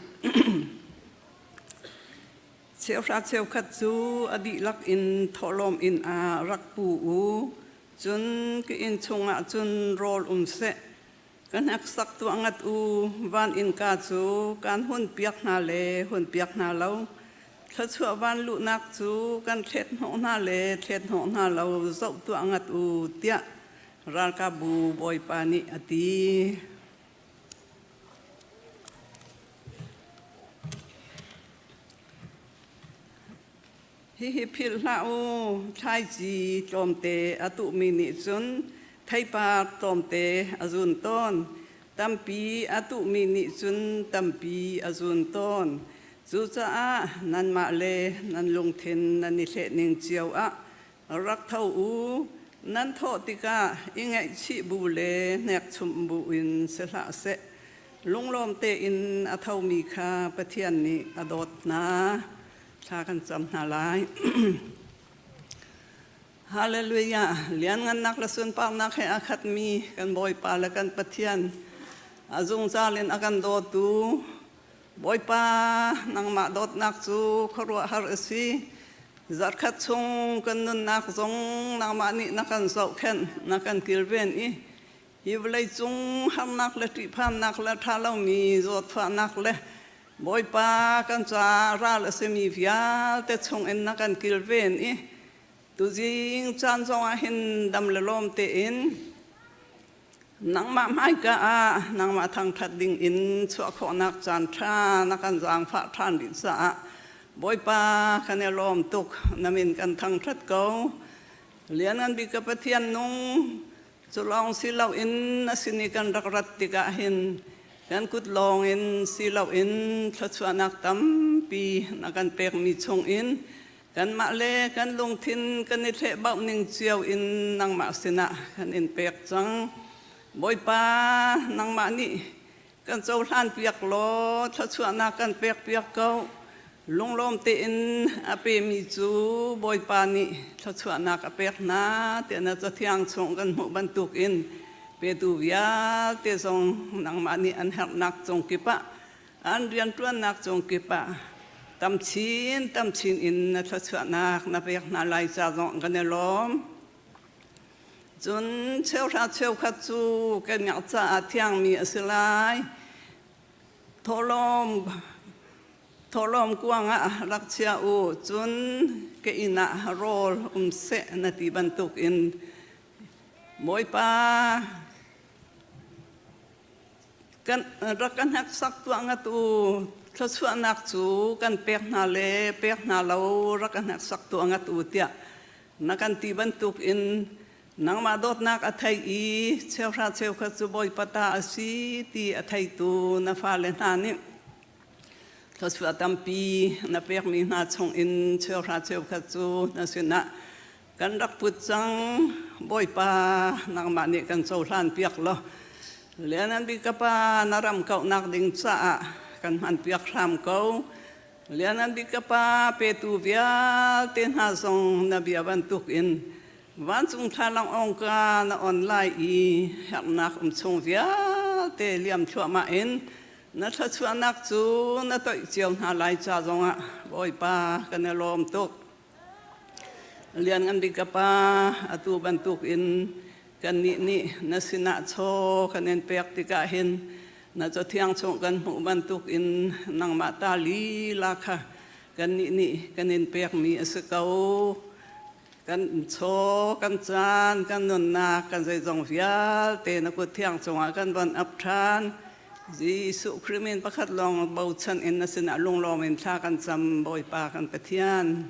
[SPEAKER 7] Cheuhra cheukhat cu a dihlak in thawhlawm inn ah rak pu u. Cun ka inn chungah cun rawl um seh. Ka hneksak tuah ngat u, van innka cu kaan hunpiak hna le hunpiak hna lo. Thluachuah vanluhnak cu kan thlet hnawh hna le thlet hnawh hna lo zoh tuah ngat u tiah ralkapbu Bawipa nih a ti. Hihi philh hlah u, thlaici tlawmte a tuhmi nih cun theipar tlawmte a zun tawn. Tampi a tuhmi nih cun tampi a zun tawn. Cucaah nanmah le nan lungthin nan i hlehning cio ah rak tho u. Nan thawh tikah i ngaihchih bu le hnekchumh bu in si hlah seh. Lunglawm tein a thomi kha Pathian nih a dawt hna. Thla kan cam hna lai. Hallelujah. Lianngannak le sunparnak he a khatmi kan Bawipa le kan Pathian a zungzal in a kan dawtu Bawipa nangmah dawtnak cu khuaruahhar a si. Zarkhat chung kan nunnak zong nangmah nih na kan zohkhenh, na kan kilven i hi vawleicung harnak le ṭihphannak le ṭha lomi zawtfahnak le Bawipa kan caah ral a simi vialte chungin na kan kilven i tuzing caan zongah hin dam le lawm tein nangmah hmaika ah nangmah thangṭhat ding in chuah khawhnak caan ṭha na kan zaangfah ṭhan rih caah Bawipa kan i lawm tuk na min kan thangṭhat ko. Lianngan bik ka Pathian nung Cu lawng si loin a sin i kan rak rat tikah hin kan kut lawngin si loin thluachuahnak tampi na kan pekmi chungin kanmah le kan lungthin kan i thlehbauh ning cio in nangmah sinah kan in pek cang. Bawipa, nangmah nih kan cohlanpiak law thluachuahnak kan pekpiak ko. Lunglawm tein a pemi cu Bawipa nih thluachuahnak a pek hna tiah na Cathiang chung kan hmuh bantukin petu vialte zong nangmah nih an herhnak cung kip ah an rianṭuannak cung kip ah tam chin tam chin in na thluachuahnak na pek hna lai ca zong kan i lawm. Cun cheuhra cheukhat cu kan miak caah thiangmi a si lai. Thawhlawm thawhlawm kuang ah rak chia u, cun ka inn ah rawl um seh na ti bantukin Bawipa kan rak kan hneksak tuah ngat u thluachuahnak cu kan pek hna le pek hna lo rak kan hneksak tuah ngat u tiah na kan ti bantuk in nangmah dawtnak a thei i cheuhra cheukhat cu Bawipa ta a si ti a theitu na fale hna nih thluachuah tampi na pekmi hna chungin cheuhra cheukhat cu na sinah kan rak put cang. Bawipa nangmah nih kan cohlan piak law Lianngan bik ka pa na ram kauhnak ding caah kan hman piak hram ko. Lianngan bik ka pa petu vialte hna zong na bia bantuk in vancung thlalang ongka na on lai i herhnak um chung vialte liam thluahmah in na thluachuahnak cu na toih cio hna lai ca zongah Bawipa kan i lawm tuk. Lianngan bik ka Pa, atu bantukin kannih nih na sinah chaw kan in pek tikah hin na cathiang chung kan hmuh bantukin nangmah ta lila kha kannih nih kan in pekmi a si ko. Kan chaw, kan caan, kan nunnak, kan zeizong vialte na kut thiang cungah kan von ap ṭhan. Jesuh Khrih min pakhat lawng bochan in na sinah lunglawm in thla kan cam Bawipa kan Pathian.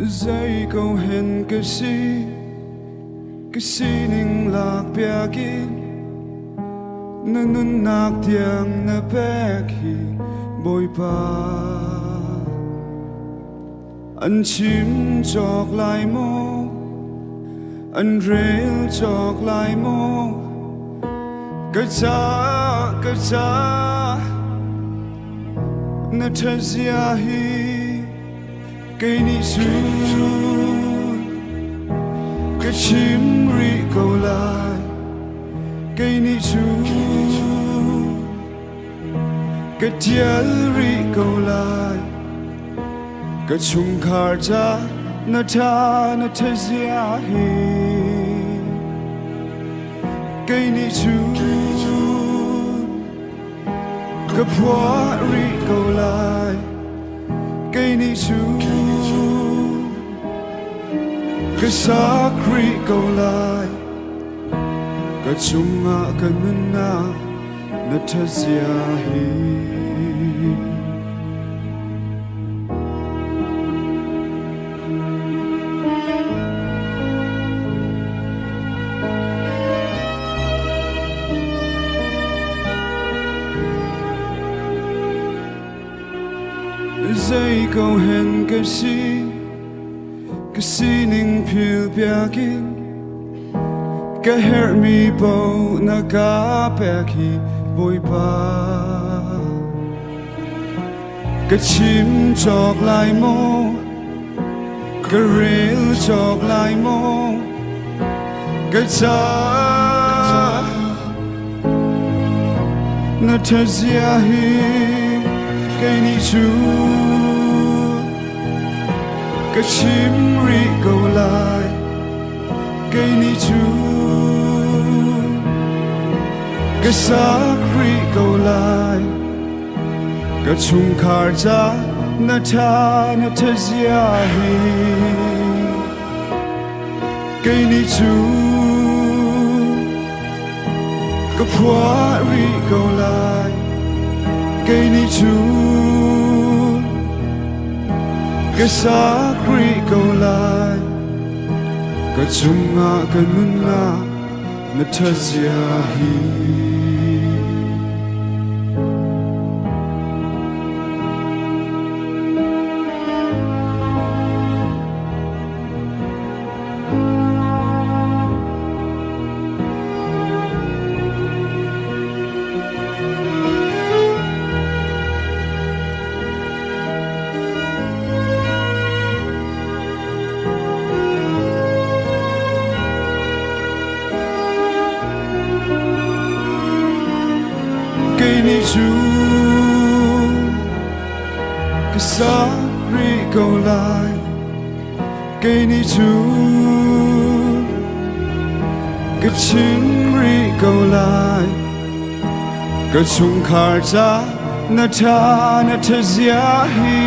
[SPEAKER 8] Zei ko hen ka si, ka sining lak piak in na nunnak tiang na pek hi Bawipa. An chim cawk lai maw? An rel cawk lai maw? Ka ca, ka ca, na ṭhatzia hi kei nih cun ka chim rih ko lai. Kei nih cun ka ṭial rih ko lai. Ka chungkhar ca na ṭha na ṭhatzia hi kei nih cun ka phuah rih ko lai. Kei nih cun ka sak rih ko lai. Ka chungah ka nunnak na ṭhatzia hi. Zei ko hen ka si, ka sining phil piak in ka herhmi paoh na ka pek hi Bawipa. Ka chim cawk lai maw? Ka rel cawk lai maw? Ka ca na ṭhatzia hi kei nih cun ka chim rih ko lai. Kei nih cun ka sak rih ko lai. Ka chungkhar ca na ṭha na ṭhatzia hi kei nih cun ka phuah rih ko lai. Kei nih cun ka sak rih ko lai. Ka chungah ka nunnak na ṭhatzia hi. Kei nih cun ka sak rih ko lai. Kei nih cun ka chim rih ko lai. Ka chungkhar ca na ṭha na ṭhatzia hi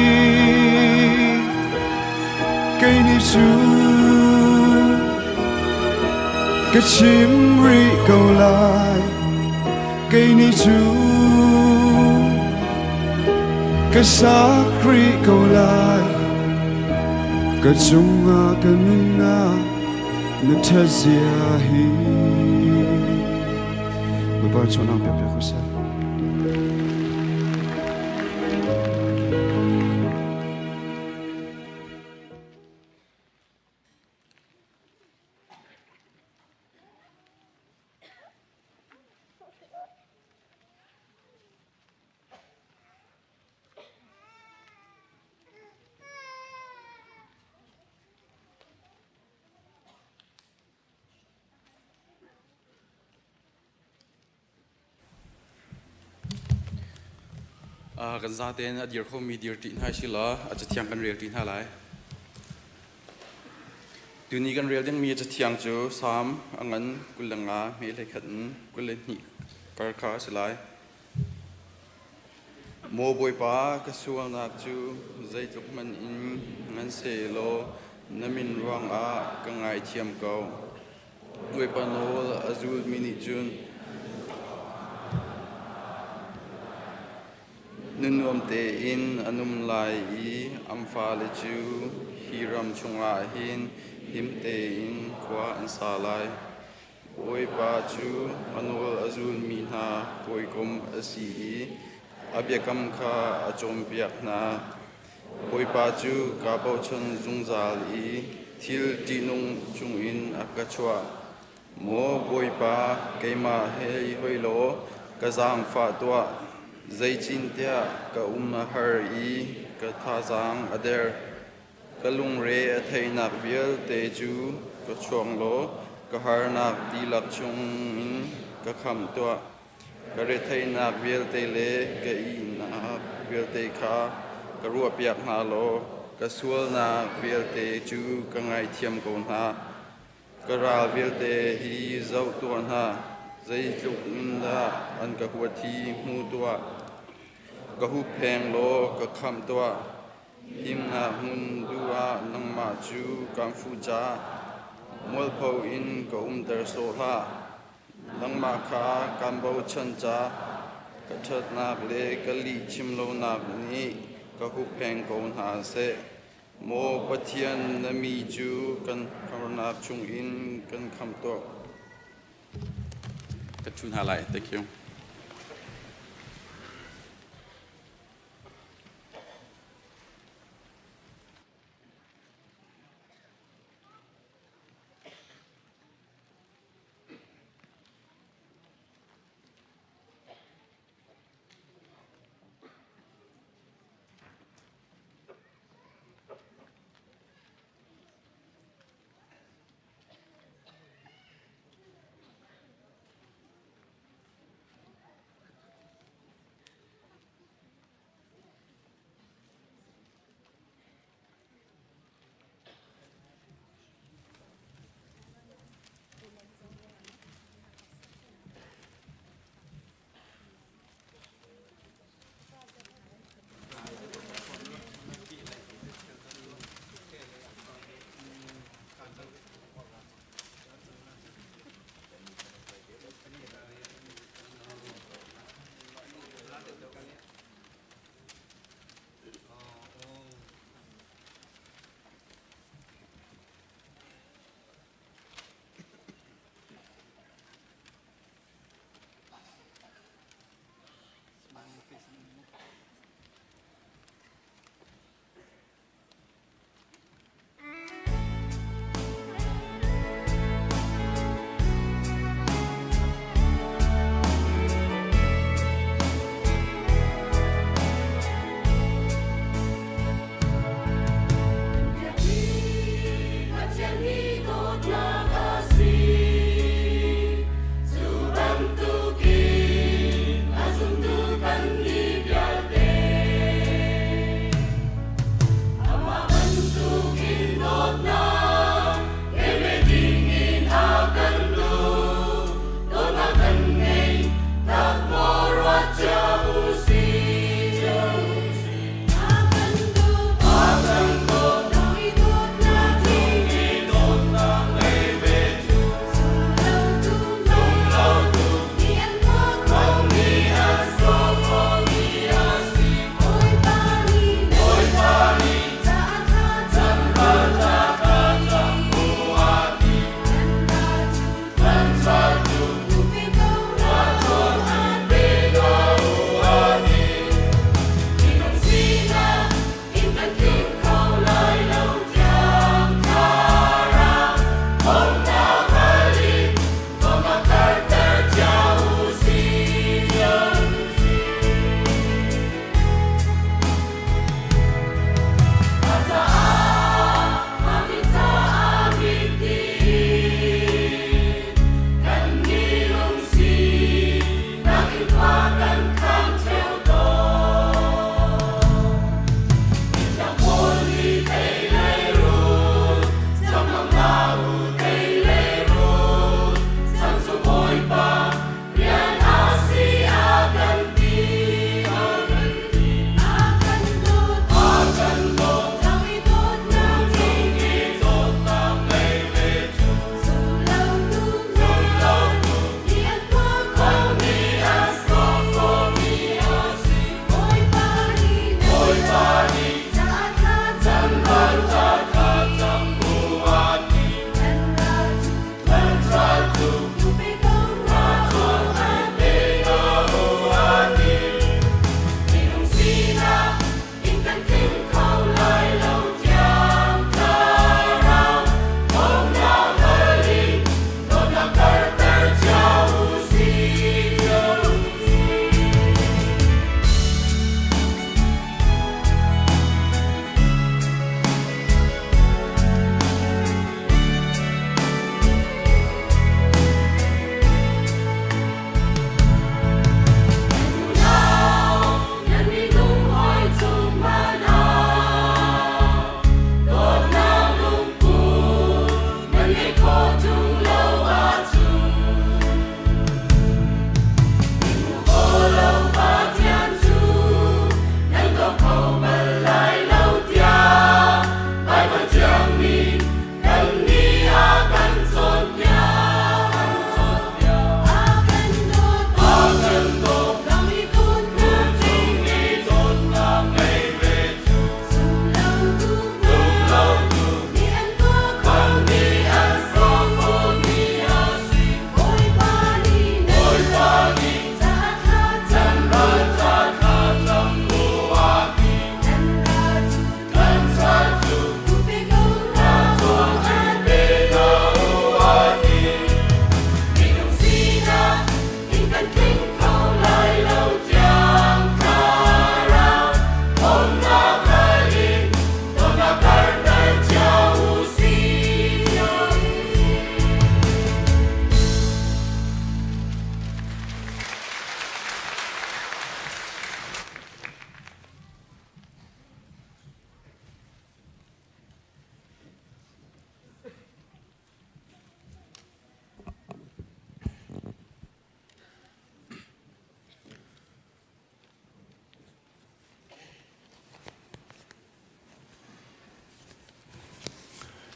[SPEAKER 8] kei nih cun ka chim rih ko lai. Kei nih cun ka sak rih ko lai. Ka cungah ka nunnak na ṭhatzia hi. Bawipa chawhnak pe piak usih.
[SPEAKER 9] Kan zatein a dir khomi dir ṭi hna si law a cathiang kan rel ṭi hna lai. Tuni kan rel dingmi cathiang cu Salm a ngan 25 hme 21 in 22 kar kha a si lai. Maw Bawipa, ka sualnak cu zeitluk hmanh in ngan sehlaw na min ruangah ka ngaithiam ko. Bawipa nawl a zulmi nih cun nunuam tein a num lai i. An fale cu hi ram chungah hin him tein khua an sa lai. Bawipa cu a nawl a zulmi hna hawikom a si i a biakam kha a cawnpiak hna. Bawipa cu kaa bochan zungzal i thil ṭihnung chungin a ka chuah. Maw Bawipa, keimah he i hoi law ka zaangfah tuah, zeitintiah ka um a har i ka thazaang a der. Ka lungre a theihnak vialte cu ka chuang law ka harnak dihlak chungin ka khamh tuah. Ka retheihnak vialte le ka ihnak vialte kha ka ruahpiak hna law ka sualnak vialte cu ka ngaithiam ko hna. Ka ral vialte hi zoh tuah hna, zeitluk in dah an ka huat hi hmu tuah. Ka huppheng law ka khamh tuah. Himnak hmun duh ah nangmah cu kaan fuh caah mualpho in ka umter sawh hlah. Nangmah kha kaan bochan ca ka ṭhatnak le ka lih chim lonak nih ka huppheng ko hna seh. Maw Pathian, na mi cu kan harnak chungin kan khamh tuah. Ka ṭhu hna lai. Thank you.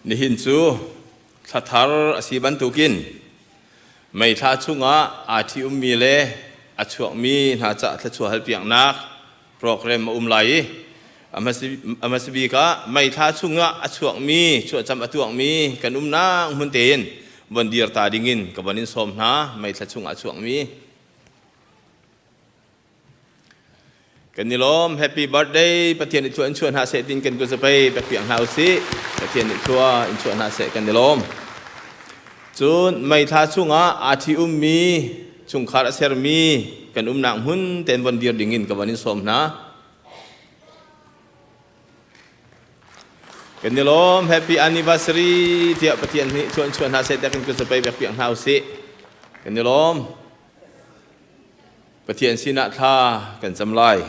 [SPEAKER 10] Nihin cu thla thar a si bantukin May thla chungah aa ṭhi-ummi le a chuakmi hna ca thluachuah halpiaknak program a um lai i a hmasa bik ah May thla chungah a chuakmi chuahcam a tuakmi kan umnak hmun tein von dir ta dingin ka von in sawm hna. May thla chungah a chuakmi Kan i lawm. Happy birthday. Pathian nih thlua in chuah hna seh tin kan kut zapei pek piak hna usih. Pathian nih thlua in chuah hna seh kan i lawm. Cun May thla chungah aa ṭhi ummi chungkhar a sermi kan umnak hmun ten von dir dingin ka von in sawm hna. Kan i lawm. Happy anniversary tiah Pathian nih thlua in chuah hna seh tiah kan kut zapei pek piak hna usih. Kan i lawm. Pathian sinah thla kan cam lai.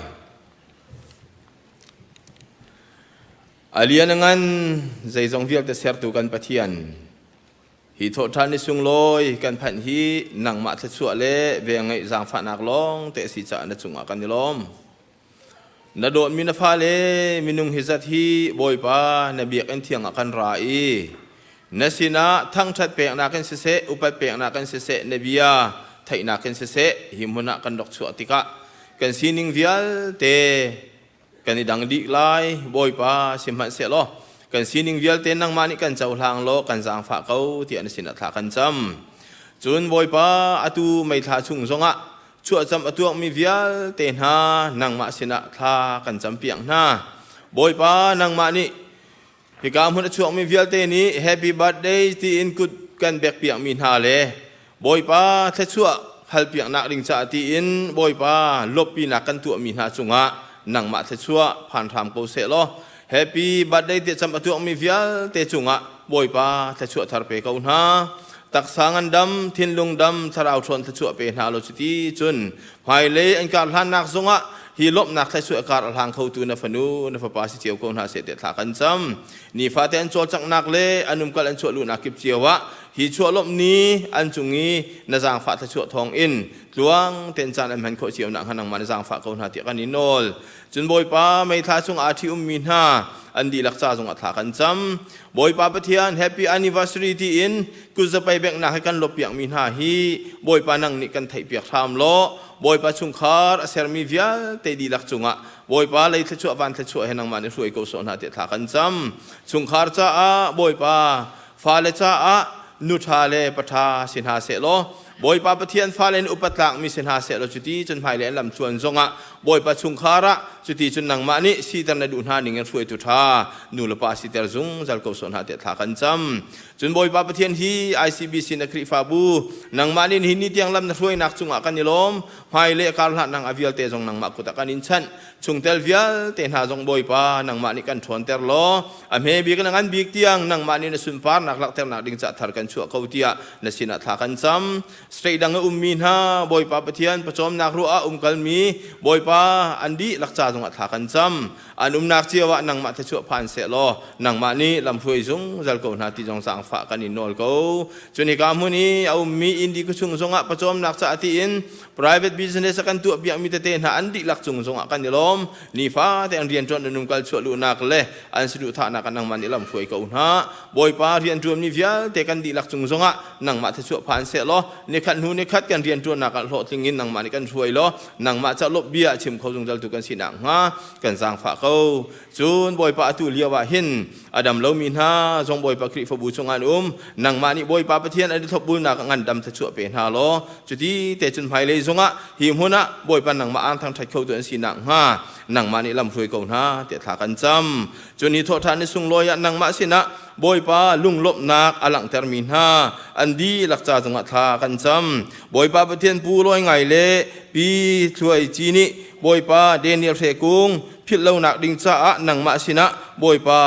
[SPEAKER 10] A lian a ngan zeizong vialte sertu kan Pathian, hi thawhṭhan ni sunglawi kan phanh hi nangmah thluachuah le velngeih zaangfahnak lawng te a si caah na cungah kan i lawm. Na dawtmi na fale minung hi zat hi Bawipa na biakinn thiang ah kan ra i na sinah thangṭhat peknak in siseh, upat peknak in siseh, na bia theihnak in siseh hi hmun ah kan rak chuah tikah kan sining vialte kan i dang dih lai. Bawipa sihmanhsehlaw kan sining vialte nangmah nih kan cohlang law kan zaangfah ko tiah na sinah thla kan cam. Cun Bawipa atu meithla chung zongah Chuahcam a tuakmi vialte hna nangmah sinah thla kan campiak hna. Bawipa nangmah nih hika hmun a chuakmi vialte nih happy birthday tiin kut kan bekpiakmi hna le Bawipa thluachuah halpiaknak ding caah tiin Bawipa lawmhpinak kan tuahmi hna cungah nangmah thluachuah phan hram ko seh law happy birthday tiah cam a tuakmi vialte cungah Bawipa thluachuah thar pe ko hna. Taksa ngandam, thinlung dam, thlarau ṭhawn thluachuah pe hna law cuti cun hmailei an kar hlannak zongah hi lawmhnak thluachuah kar a hlang khotu na fanu na fapa si cio ko hna seh tiah thla kan cam. Nifate an cawlcanghnak le an umkal an chuah luhnak kip cio ah hi chuah lawmh ni an cung i na zaangfah thluachuah thawng in tluang tein caan an hman khawh cio nakhnga nangmah na zaangfah ko hna tiah kan i nawl. Cun Bawipa meithla chung aa ṭhi ummi hna an dihlak ca zongah thla kan cam. Bawipa Pathian happy anniversary tiin kutzapai benghnak he kan lawpiakmi hna hi Bawipa nang nih kan theihpiak hram law Bawipa chungkhar a sermi vialte dihlak cungah Bawipa lei thluachuah van thluachuah he nangmah nih hruai ko sawh hna tiah thla kan cam. Chungkhar caah Bawipa fale caah nu ṭha le pa ṭha si hna seh law Bawipa Pathian fale in upat tlakmi si hna seh law cuti cun hmailei an lam thluan zongah Bawipa chungkhar ah cuti cun nangmah nih siter na duh hna ning in hruaitu ṭha nu le pa siter zungzal ko sawh hna tiah thla kan cam. Cun Bawipa Pathian hi ICBC na Khrihfabu nangmah nih nihin ni tiang lam na hruainak cungah kan i lawm. Hmailei a kar hlannak a vialte zong nangmah kut ah kan in chanh. Chungtel vialte hna zong Bawipa nangmah nih kan ṭhawnter law a hme bik in a ngan bik tiang nangmah nih na sunparnak langhternak ding ca thar kan chuah ko tiah na sinah thla kan cam. State dang a ummi hna Bawipa Pathian pawcawmnak ruah ah umkalmi Bawipa an dihlak ca zongah thla kan cam. An umnak cio ah nangmah thluachuah phan seh law nangmah nih lamhruai zungzal ko hna ti zong zaangfah kan in nawl ko. Cun hika hmun i a ummi Indi khuachung zongah pawcawmnak caah tiin Private business a kan tuah piakmi tete hna an dihlak cung zongah kan i lawm. Nifate an rianṭuan an umkal chuah luhnak le an saduhthahnak ah nangmah nih lamhruai ko hna. Bawipa rianṭuanmi vialte kan dihlak cung zongah nangmah thluachuah phan seh law nikhat hnu nikhat kan rianṭuannak ah hlawhtling in nangmah nih kan hruai law nangmah ca lawmh bia chim kho zungzal tu kan si nakhnga kan zaangfah ko. Cun Bawipa atu lio ah hin a dam lomi hna zong Bawipa Khrihfabu chungah an um. Nangmah nih Bawipa Pathian an i thlopbulnak ah ngandam thluachuah pe hna law cuti te cun hmailei zongah hi hmun ah Bawipa nangmah aan thangṭhat khotu an si nakhnga nangmah nih lamhruai ko hna tiah thla kan cam. Cun hi thawhṭhan ni sunglawi ah nangmah sinah Bawipa lunglawmhnak a langhtermi hna an dihlak ca zongah thla kan cam. Bawipa Pathian Pu Lawi Ngai le Pi Thluai Ci nih Bawipa Daniel Hre Kung philh lonak ding caah nangmah sinah Bawipa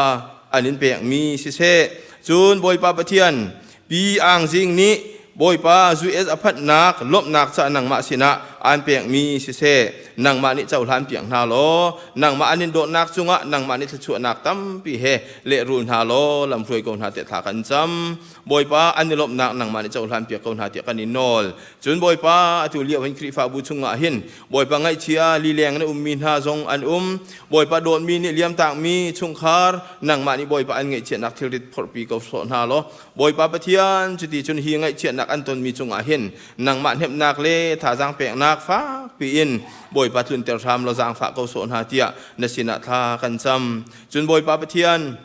[SPEAKER 10] an in pekmi siseh. Cun Bawipa Pathian Pi Ang Zing nih Bawipa US a phanhnak lawmhnak caah nangmah sinah Aan pekmi siseh, nangmah nih cohlan piak hna law, nangmah an in dawtnak cungah nangmah nih thluachuahnak tampi he lehrul hna law lamhruai ko hna tiah thla kan cam. Bawipa, an i lawmhnak nangmah nih cohlan piak ko hna tiah kan in nawl. Cun Bawipa, atu lio hin Khrihfabu chungah hin Bawipa ngaihchia lileng in a ummi hna zong an um. Bawipa dawtmi nih liamtakmi chungkhar nangmah nih Bawipa an ngaihchiatnak thilrit phorhpi ko sawh hna law Bawipa Pathian cuti cun hi ngaihchiatnak an tonmi cungah hin nangmah hnemhnak le thazaang peknak fakpi in Bawipa tlunter hram law zaangfah ko sawh hna tiah na sinah thla kan cam. Cun Bawipa Pathian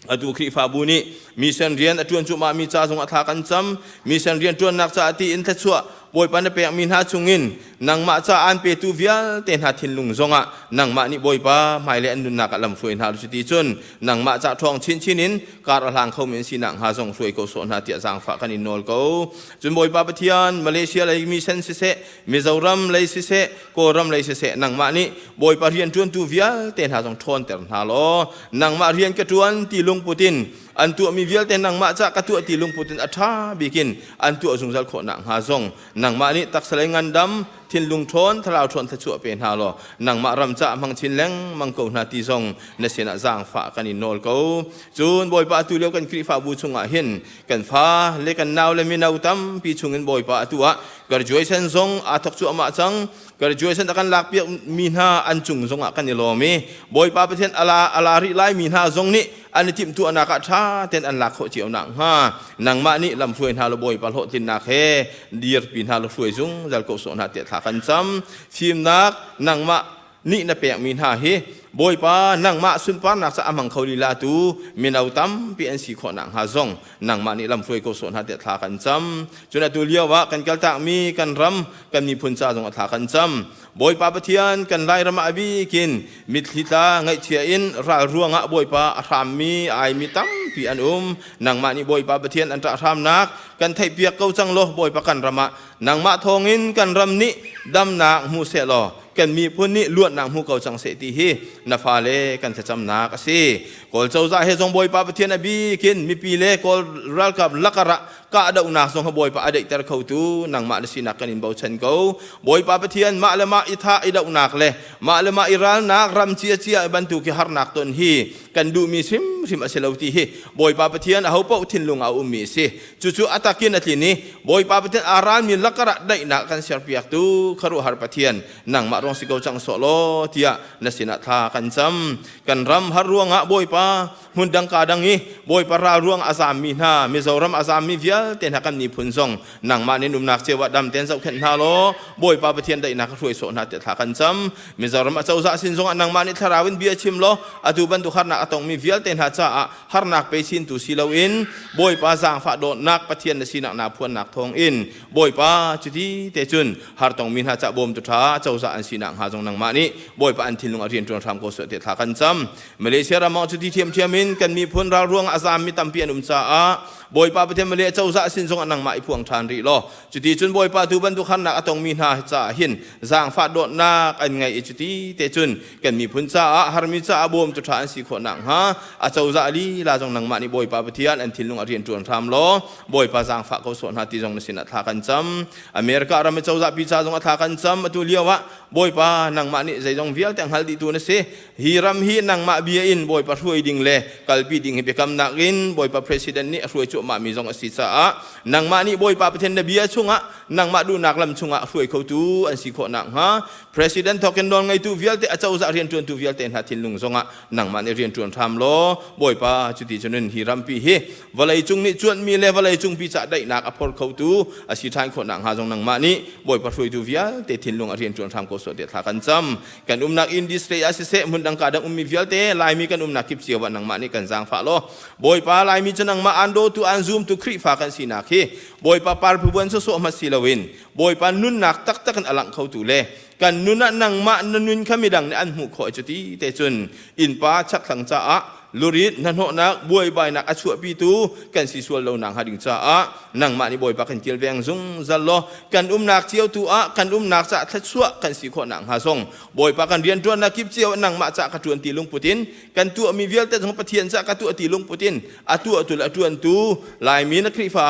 [SPEAKER 10] Atu Khrihfabu nih mission rian a ṭuan cuahmahmi ca zongah thla kan cam. Mission rian ṭuannak caah tiin thluachuah Bawipa na pekmi hna chungin nangmah ca aan petu vialte hna thinlung zongah nangmah nih Bawipa hmailei an nunnak ah lamhruai hna cuti cun nangmah ca ṭhawng chinchin in kar a hlang khomi an sinak hnga zong hruai ko sawh hna tiah zaangfah kan in nawl ko. Cun Bawipa Pathian Malaysia lei mission siseh Mizoram lei siseh Kawlram lei siseh nangmah nih Bawipa rian ṭuantu vialte hna zong ṭhawnter hna law nangmah rian ka ṭuan ti lungput in an tuahmi vialte nangmah ca ka tuah ti lungput in a ṭha bikin an tuah zungzal khawh nakhnga zong nangmah nih taksa lei ngandam thinlung ṭhawn thlarau ṭhawn thluachuah pe hna law nangmah ram ca hmang chin lengmang ko hna ti zong na sinah zaangfah kan in nawl ko. Cun Bawipa atu lio kan Khrihfabu chungah hin kan fa le kan nau le mino tampi chungin Bawipa atu ah graduation zong aa thawk cuahmah cang. Graduation a kan lakpiak mi hna an cung zongah kan i lawm i Bawipa Pathian ala ala rih lai mi hna zong nih an i timhtuahnak ah ṭha tein an lak khawh cio nakhnga nangmah nih lamhruai hna law Bawipa hlawhtlinnak he dirpi hna law hruai zungzal ko sawh hna tiah thla kan cam. Fimnak nangmah nih na pekmi hna hi Bawipa nangmah sunparnak ca a hmang kho lila tu mino tampi an si khawh nakhnga zong nangmah nih lamhruai ko sawh hna tiah thla kan cam. Cun atu lio ah kan kaltakmi kan ram kan miphun ca zong ah thla kan cam. Bawipa Pathian kan Lairam ah a bikin mitthli tla ngaihchia in ral ruangah Bawipa a hrammi a aimi tampi an um. Nangmah nih Bawipa Pathian an ṭah hramnak kan theihpiak ko cang law Bawipa kan ram ah nangmah thawngin kan ram nih damnak hmu seh law kan miphun nih luatnak hmu ko cang seh ti hi na fale kan thlacamnak a si. Kawl cozah he zong Bawipa Pathian a bikin mipi le Kawl ralkap lakar ah kahdohnak zong Bawipa a daihter khotu nangmah na sinak kan in bochan ko. Bawipa Pathian mah le mah i thah i dohnak le mah le mah i ralnak ram ciacia bantuk hi harnak ton hi kan duhmi hrimhrim a si lo ti hi Bawipa Pathian ahopaoh thinlung ah a ummi a si. Cucu a takin a tlin i Bawipa Pathian aa ralmi lakar ah daihnak kan serpiaktu khuaruahhar Pathian nangmah ruang si ko cang sawh law tiah na sinah thla kan cam. Kan ram har ruangah Bawipa hmun dang ka dang i Bawipa ral ruang a zaammi hna Mizoram a zaammi vialte hna kan miphun zong nangmah nin umnak cio ah dam tein zohkhenh hna law Bawipa Pathian daihnak hruai sawh hna tiah thla kan cam. Mizoram a cozah sin zongah nangmah nih thlarau in bia chim law atu bantuk harnak a tongmi vialte hna caah harnak pe chintu si loin Bawipa zaangfah dawtnak Pathian na sinak naa phuannak thawngin Bawipa cuti te cun hartongmi hna ca bawmtu ṭha cozah an sinak hnga zong nangmah nih Bawipa an thinlung a rian ṭuan hram ko seh tiah thla kan cam. Malaysia ram ah cuti ṭhiamṭhiam in kan miphun ral ruang a zaammi tampi an um caah Bawipa Pathian Malay cozah sin zongah nangmah i phuang ṭhan rih law cuti cun Bawipa tu bantuk harnak a tongmi hna caah hin zaangfah dawtnak an ngei i cuti te cun kan miphun caah harmi caah bawmtu ṭha an si khawh nakhnga a cozah lila zong nangmah nih Bawipa Pathian an thinlung a rian ṭuan hram law Bawipa zaangfah ko sawh hna ti zong na sinah thla kan cam. America ram i cozah pi ca zong a thla kan cam. Atu lio ah Bawipa nangmah nih zeizong vialte hngal dihtu na si. Hi ram hi nangmah bia in Bawipa hruai ding le kalpi ding hi biakamnak in Bawipa President nih a hruai cuahmah mi zong a si caah nangmah nih Bawipa Pathian na bia chungah nangmah duhnak lam chungah hruai khotu an si khawh nakhnga President thawkin nawl ngeitu vialte a cozah rianṭuantu vialte hna thinlung zongah nangmah nih rianṭuan hram law Bawipa cuti cun hi rampi hi vawleicung nih cuanhmi le vawleicungpi ca daihnak a phor khotu a si ṭhan khawh nakhnga zong nangmah nih Bawipa hruaitu vialte thinlung a rianṭuan hram ko sawh tiah thla kan cam. Kan umnak industry ah siseh hmundang ka dang ummi vialte Laimi kan umnak kip cio ah nangmah nih kan zaangfah law Bawipa Laimi cu nangmah aan dawtu aan zumtu Khrihfa kan sinak hi Bawipa parphubuan sawsawh hmanh si loin Bawipa nunnak taktak in a langh khotu le kan nun ah nangmah na nun kha midang nih an hmuh khawh cuti te cun innpa chakthlang caah lurit hnahnawhnak buaibainak a chuahpitu kan si sual lo nak hnga ding caah nangmah nih Bawipa kan kilveng zungzal law kan umnak cio tu ah kan umnak caah thluachuah kan si khawh nak hnga zong Bawipa kan rianṭuannak kip cio nangmah caah ka ṭuan ti lungput in kan tuahmi vialte zong Pathian caah ka tuah ti lungput in a tuahtu le a ṭuantu Laimi na Khrihfa.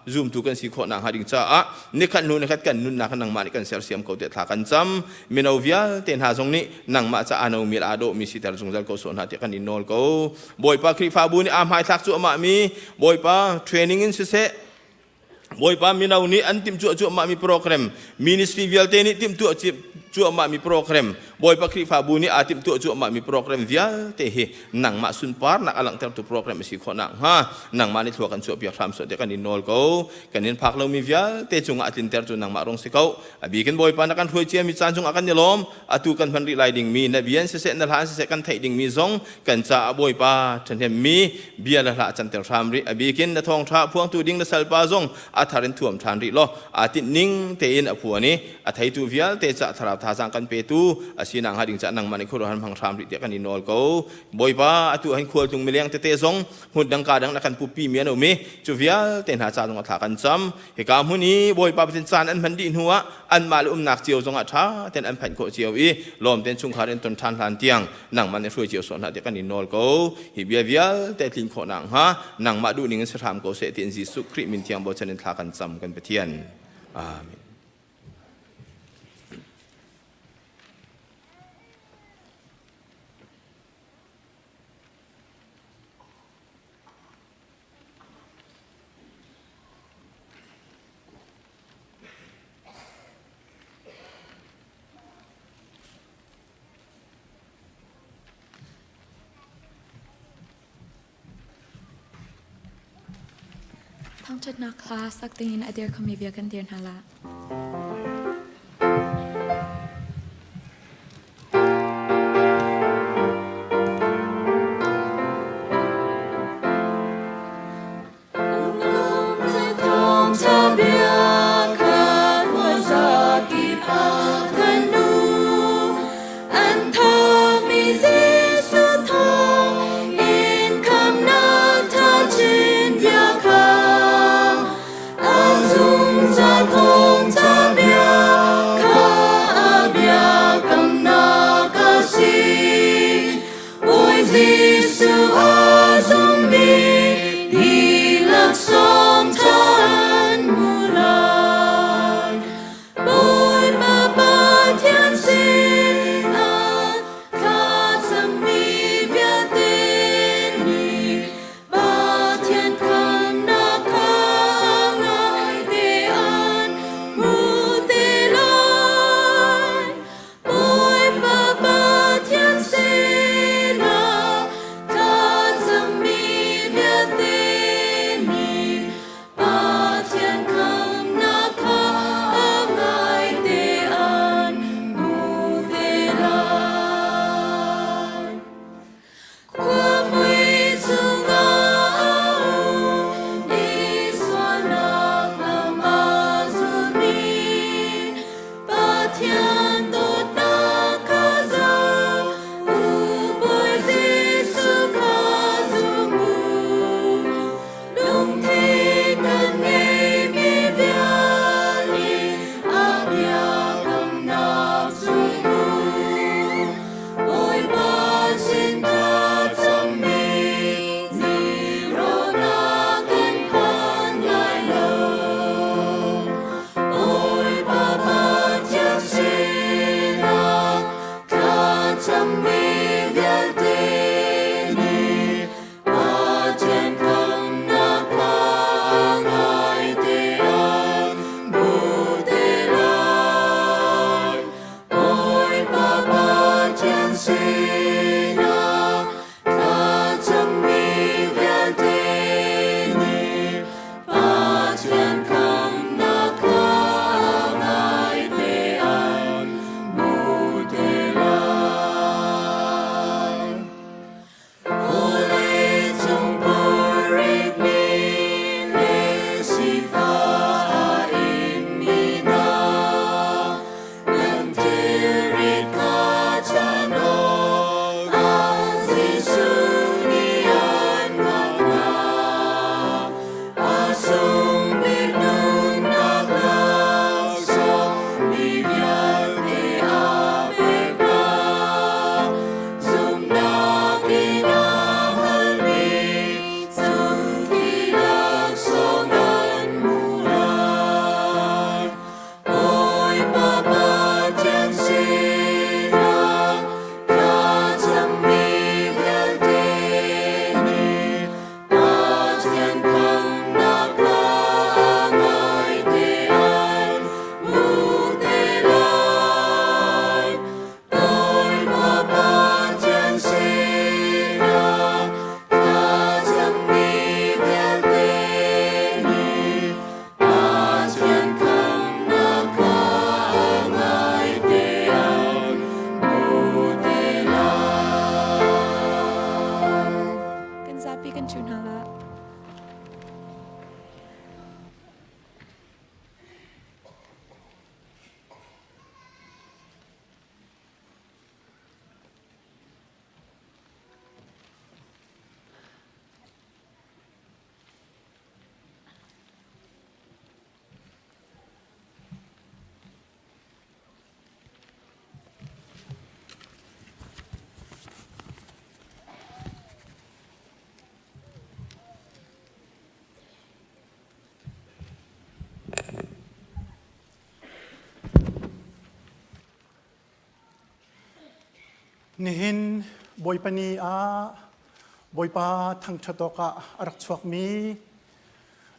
[SPEAKER 10] Zumtu kan si khawh nakhnga ding caah nikhat hnu nikhat kan nunnak nangmah nih kan sersiam ko tiah thla kan cam. Mino vialte hna zong nih nangmah caah no mi aa dawhmi siter zungzal ko sawh hna tiah kan in nawl ko. Bawipa Khrihfabu nih aa hmaithlak cuahmah mi Bawipa training in siseh Bawipa mino nih an timh cuahmah mi program ministry vialte nih timh tuah cuahmah mi program Bawipa Khrihfabu nih aa timh tuah cuahmah mi program vialte hi nangmah sunparnak a langhtertu program a si khawh nakhnga nangmah nih thlua kan chuahpiak hram sawh tiah kan in nawl ko. Kan in phak lomi vialte cungah a tlinter cu nangmah rung si ko. A bikin Bawipa na kan hruai ciami caan cungah kan i lawm. Atu kan hman rih lai dingmi na bia in siseh na hla in siseh kan theih dingmi zong kan caah Bawipa ṭhahnemmi bia le hla canter hram rih. A bikin na thawngṭha phuangtu ding na salpa zong a thar in thuam ṭhan rih law aa tinh ning tein a phuan i a theitu vialte cah thlarau thazaang kan petu a si nakhnga ding cah nangmah nih khuaruahhar hmang hram rih tiah kan i nawl ko. Bawipa atu han khualtlung mileng tete zong hmun dang ka dang na kan puppi mi an um i cu vialte hna ca zong a thla kan cam. Hika hmun i Bawipa Pathian caan an hman dih hnu ah anmah le umnak cio zong ah ṭha tein an phanh khawh cio i lawm tein chungkhar in ton ṭhan hlan tiang nangmah nih hruai cio sawh hna tiah kan in nawl ko. Hi bia vialte tlin khawh nakhnga nangmah duhning in si hram ko seh tiin Jesuh Khrih min thiang bochan in thla kan cam kan Pathian. Amen.
[SPEAKER 11] Thangṭhatnak hla sak dingin a dir khomi bia kan dir hna la. Kan zapi kan ṭhu hna la.
[SPEAKER 12] Nihin Bawipa ni ah Bawipa thangṭhat awkah a rak chuakmi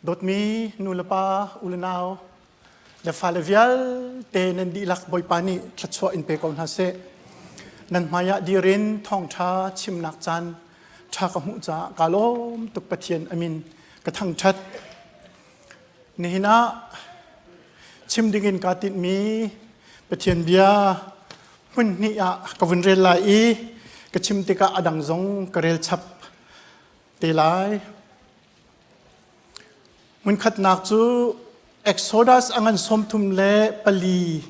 [SPEAKER 12] dawtmi nulepa ulenau le fale vialte nan dihlak Bawipa nih thluachuah in pe ko hna seh. Nan hmaiah dir in thawngṭha chimnak caan ṭha ka hmuh caah kaa lawm tuk Pathian amin ka thangṭhat. Nihin ah chim dingin kaa tinhmi Pathian bia hmun hnih ah ka vun rel lai i ka chim tikah a dang zong ka rel chap te lai. Hmunkhatnak cu Exodus a ngan 34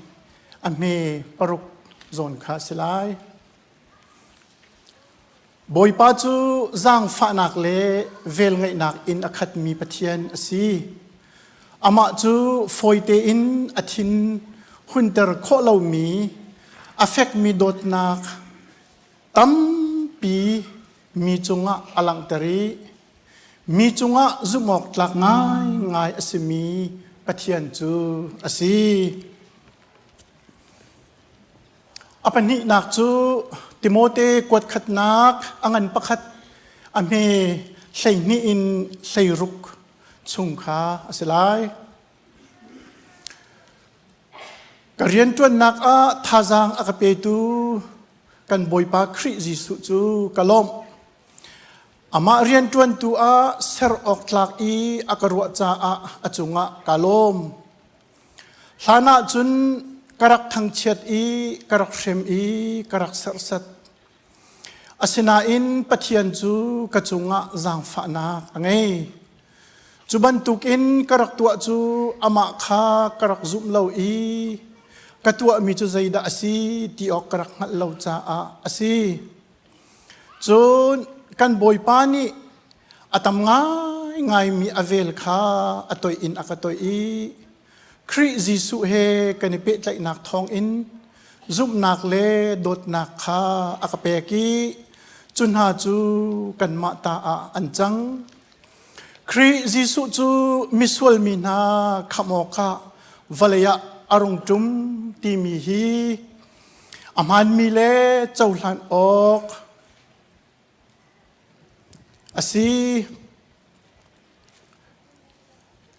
[SPEAKER 12] a hme paruk zawn kha a si lai. Bawipa cu zaangfahnak le velngeihnak in a khatmi Pathian a si. Amah cu fawi tein a thin hunter khawh lomi a fekmi dawtnak tampi mi cungah a langhter i mi cungah zumhawktlak ngaingai a simi Pathian cu a si. A pahnihnak cu Timote kuat khatnak a ngan pakhat a hme 12 in 16 chung kha a si lai. Ka rianṭuannak ah thazaang a ka petu kan Bawipa Khrih Jesuh cu ka lawmh. Amah rianṭuantu ah ser awk tlak i a ka ruah caah a cungah kaa lawm. Hlan ah cun ka rak thangchiat i ka rak hrem i ka rak serhsat. Asinain Pathian cu ka cungah zaangfahnak a ngei. Cu bantukin ka rak tuah cu amah kha ka rak zumh lo i ka tuahmi cu zeidah a si ti awk ka rak hngalh lo caah a si. Cun kan Bawipa nih a tam ngaingaimi a vel kha a toih in a ka toih i Khrih Jesuh he kan i pehtlaihnak thawngin zumhnak le dawtnak kha a ka pek i cu hna cu kanmah ta ah an cang. Khrih Jesuh cu misual mi hna khamh awkah vawlei ah a rung ṭum timi hi a hmaanmi le cohlan awk a si.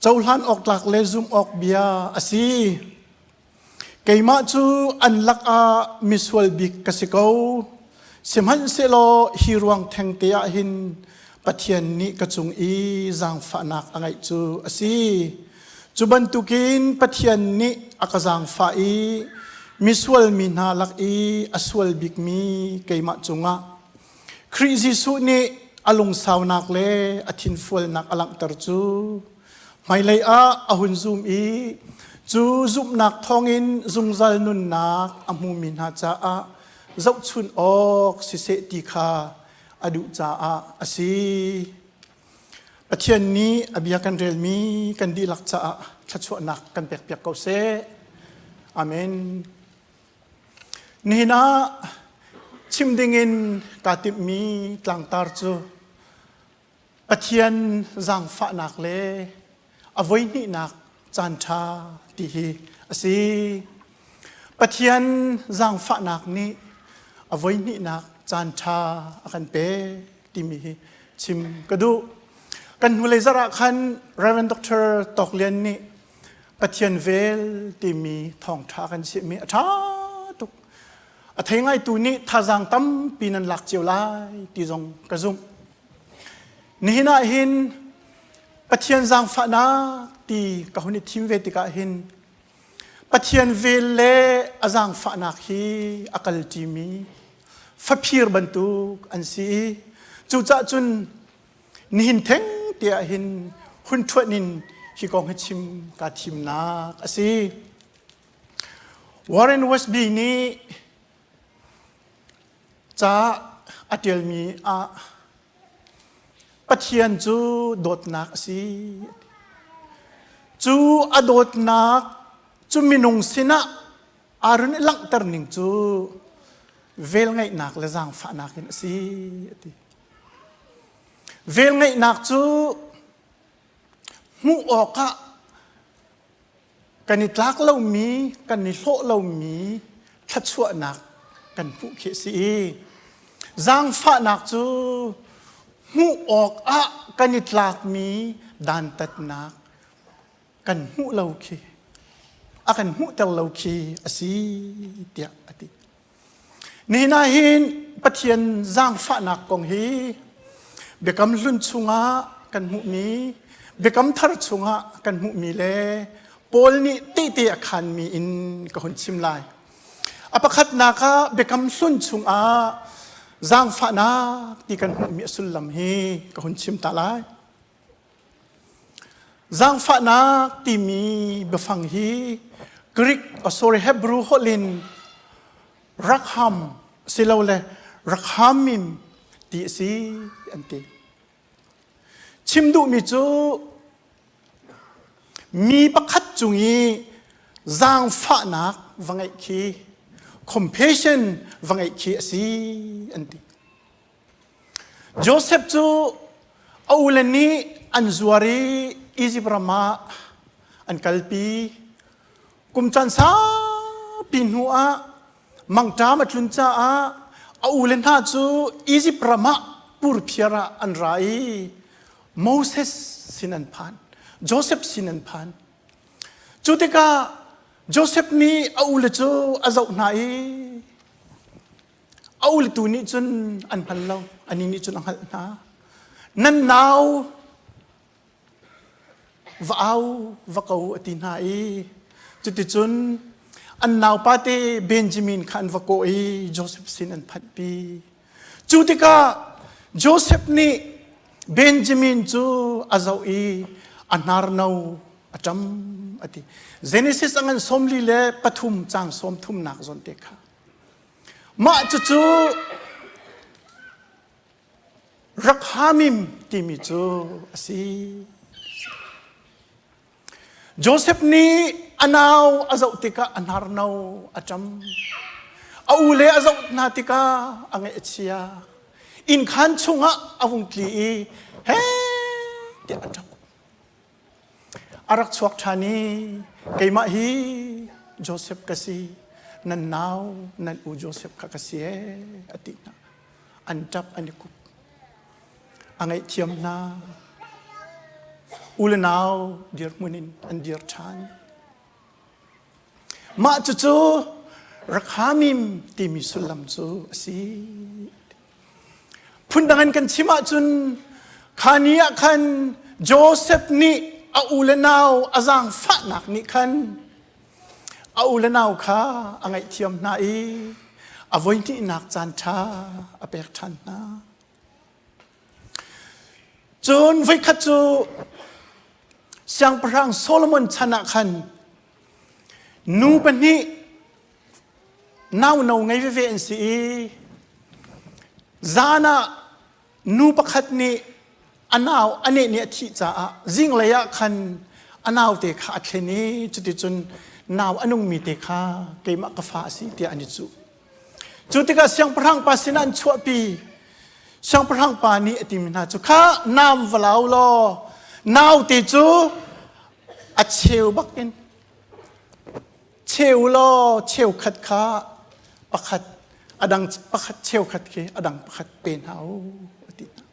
[SPEAKER 12] Cohlan awk tlak le zumh awk bia a si. Keimah cu an lakah misual bik ka si ko. Sihmanhsehlaw hi ruang thengte ah hin Pathian nih ka cung i zaangfahnak a ngeih cu a si. Cu bantukin Pathian nih a ka zaangfah i misual mi hna lak i a sual bikmi keimah cungah Khrih Jesuh nih a lungsaunak le a thinfualnak a langhter cu hmailei ah a hun zum i cu zumhnak thawngin zungzal nunnak a hmumi hna caah zohchun awk siseh ti kha a duh caah a si. Pathian nih a bia kan relmi kan dihlak caah thluachuahnak kan pekpiak ko seh. Amen. Nihin ah chim dingin kaa timhmi tlangtar cu Pathian zaangfahnak le a voihnihnak caanṭha ti hi a si. Pathian zaangfahnak nih a voihnihnak caanṭha a kan pek timi hi chim ka duh. Kan hnulei zarh ah khan Reverend Dr. Tawk Lian nih Pathian vel timi thawngṭha kan chimhmi a ṭha tuk. A thei ngaitu nih thazaang tampi nan lak cio lai ti zong ka zumh. Nihin ah hin Pathian zaangfahnak ti ka hun i thim ve tikah hin Pathian vel le a zaangfahnak hi a kalṭimi faphir bantuk an si i cucah cun. Nihin theng te ah hin hun ṭhuan in hi kong hi chim kaa thimnak a si. Warren Wiersbe nih ca a ṭialmi ah Pathian cu dawtnak a si. Cu a dawtnak cu minung sinah aa run i langhter ning cu velngeihnak le zaangfahnak in a si a ti. Velngeihnak cu hmuh awkah kan i tlak lomi, kan i hlawh lomi thluachuahnak kan hmuh khi a si i zaangfahnak cu hmuh awkah kan i tlakmi dantatnak kan hmuh lo khi a kan hmuhter lo khi a si tiah a ti. Nihin ah hin Pathian zaangfahnak kong hi Biakam Hlun chungah kan hmuhmi, Biakam Thar chungah kan hmuhmi le Paul nih tehte a khanmi in ka hun chim lai. A pakhatnak ah Biakam Hlun chungah zaangfahnak ti kan hmuhmi a sullam hi ka hun chim ta lai. Zaangfahnak timi biafang hi Greek, oh sorry, Hebrew holh in rakham silole rakhamim ti a si an ti. Chim duhmi cu mi pakhat cung i zaangfahnak va ngeih khi compassion va ngeih khi a si an ti. Josef cu a ule nih an zuar i Izipt ram ah an kalpi. Kum caan saupi hnu ah mangṭam a tlun caah a ule hna cu Izipt ram ah purphiar ah an ra i Moses sin an phan. Josef sin an phan. Cu tikah Josef nih a ule cu a zoh hna i A ultu nih cun an hngal lo, anih nih cun a hngalh hna. Nan nau va au va ko a ti hna i cuticun an naupa te Benjamin kha an va kawh i Joseph sin an phanhpi. Cu tikah Joseph nih Benjamin cu a zoh i a hnarno a ṭam a ti. Genesis a ngan 43 caang sawm thumnak zawn te kha. Mah cucu Rakhamim timi cu a si. Joseph nih a nau a zoh tikah a hnarno a ṭam. A ule a zoh hna tikah a ngaih a chia. Innkhan chungah a vung tli i he tiah a ṭap. A rak chuak ṭhan i keimah hi Josef ka si, nan nau nan u Josef kha ka si ee a ti hna. An ṭap an i kup. A ngaihthiam hna. U le nau dirhmun in an dir ṭhan. Mah cucu Rakhamim timi sullam cu a si. Phundang in kan chim ahcun kha ni ah khan Joseph nih a u le nau a zaangfahnak nih khan a u le nau kha a ngaihthiam hna i a voihnihnak caan ṭha a pek ṭhan hna. Cun voikhat cu Siangpahrang Solomon chan ah khan nu pahnih nauno ngei veve an si i zan ah nu pakhat nih a nau a neh nih a thih caah zinglei ah khan a naute kha a thlen i cuticun nau a nungmi te kha keimah ka fa a si tiah an i cuh. Cu tikah siangpahrang pa sinah an chuahpi. Siangpahrang pa nih a timi hna cu kha nam va lau law naute cu a cheu bak in cheu law cheukhat kha pakhat a dang pakhat cheukhat khi a dang pakhat pe hna u a ti hna.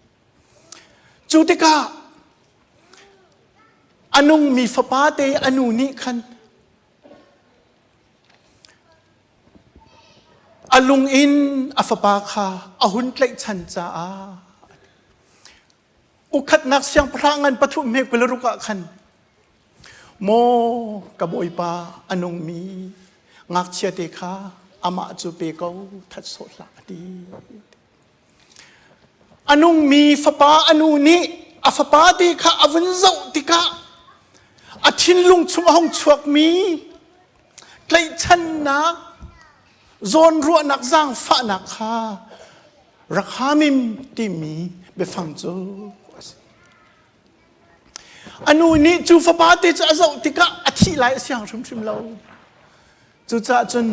[SPEAKER 12] Cu tikah a nungmi fapa te a nu nih khan a lung in a fapa kha a hun tlaihchan caah ukhatnak siangpahrang ngan pathum he 26 ah khan Maw ka bawipa a nungmi ngakchia te kha amah cu pe ko that sawh hlah a ti. A nungmi fapa a nu nih. A fapa te kha a vun zoh tikah a thinlung chung a hung chuakmi tlaihchannak, zawnruahnak, zaangfahnak kha rakhamim timi biafang cu a si. A nu nih cu fapa te cu a zoh tikah a thih lai a siang hrimhrim lo. Cucaah cun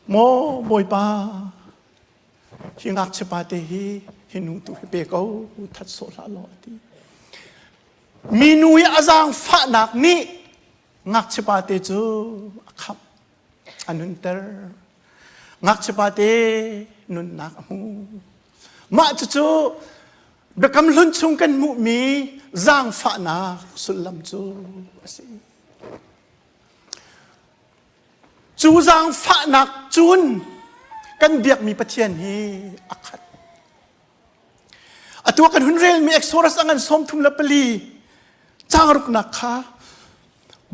[SPEAKER 12] maw Bawipa hi ngakchia pa te hi hi nu tu hi pe ko that sawh hlah law a ti. Minu i a zaangfahnak nih ngakchia pa te cu a khamh a nunter. Ngakchia pa te nunnak a hmu. Mah cucu Biakam Hlun chung kan hmuhmi zaangfahnak sullam cu a si. Cu zaangfahnak cun kan biakmi Pathian hi a khat. Atu ah kan hun relmi Exodus a ngan 34 caang ruknak kha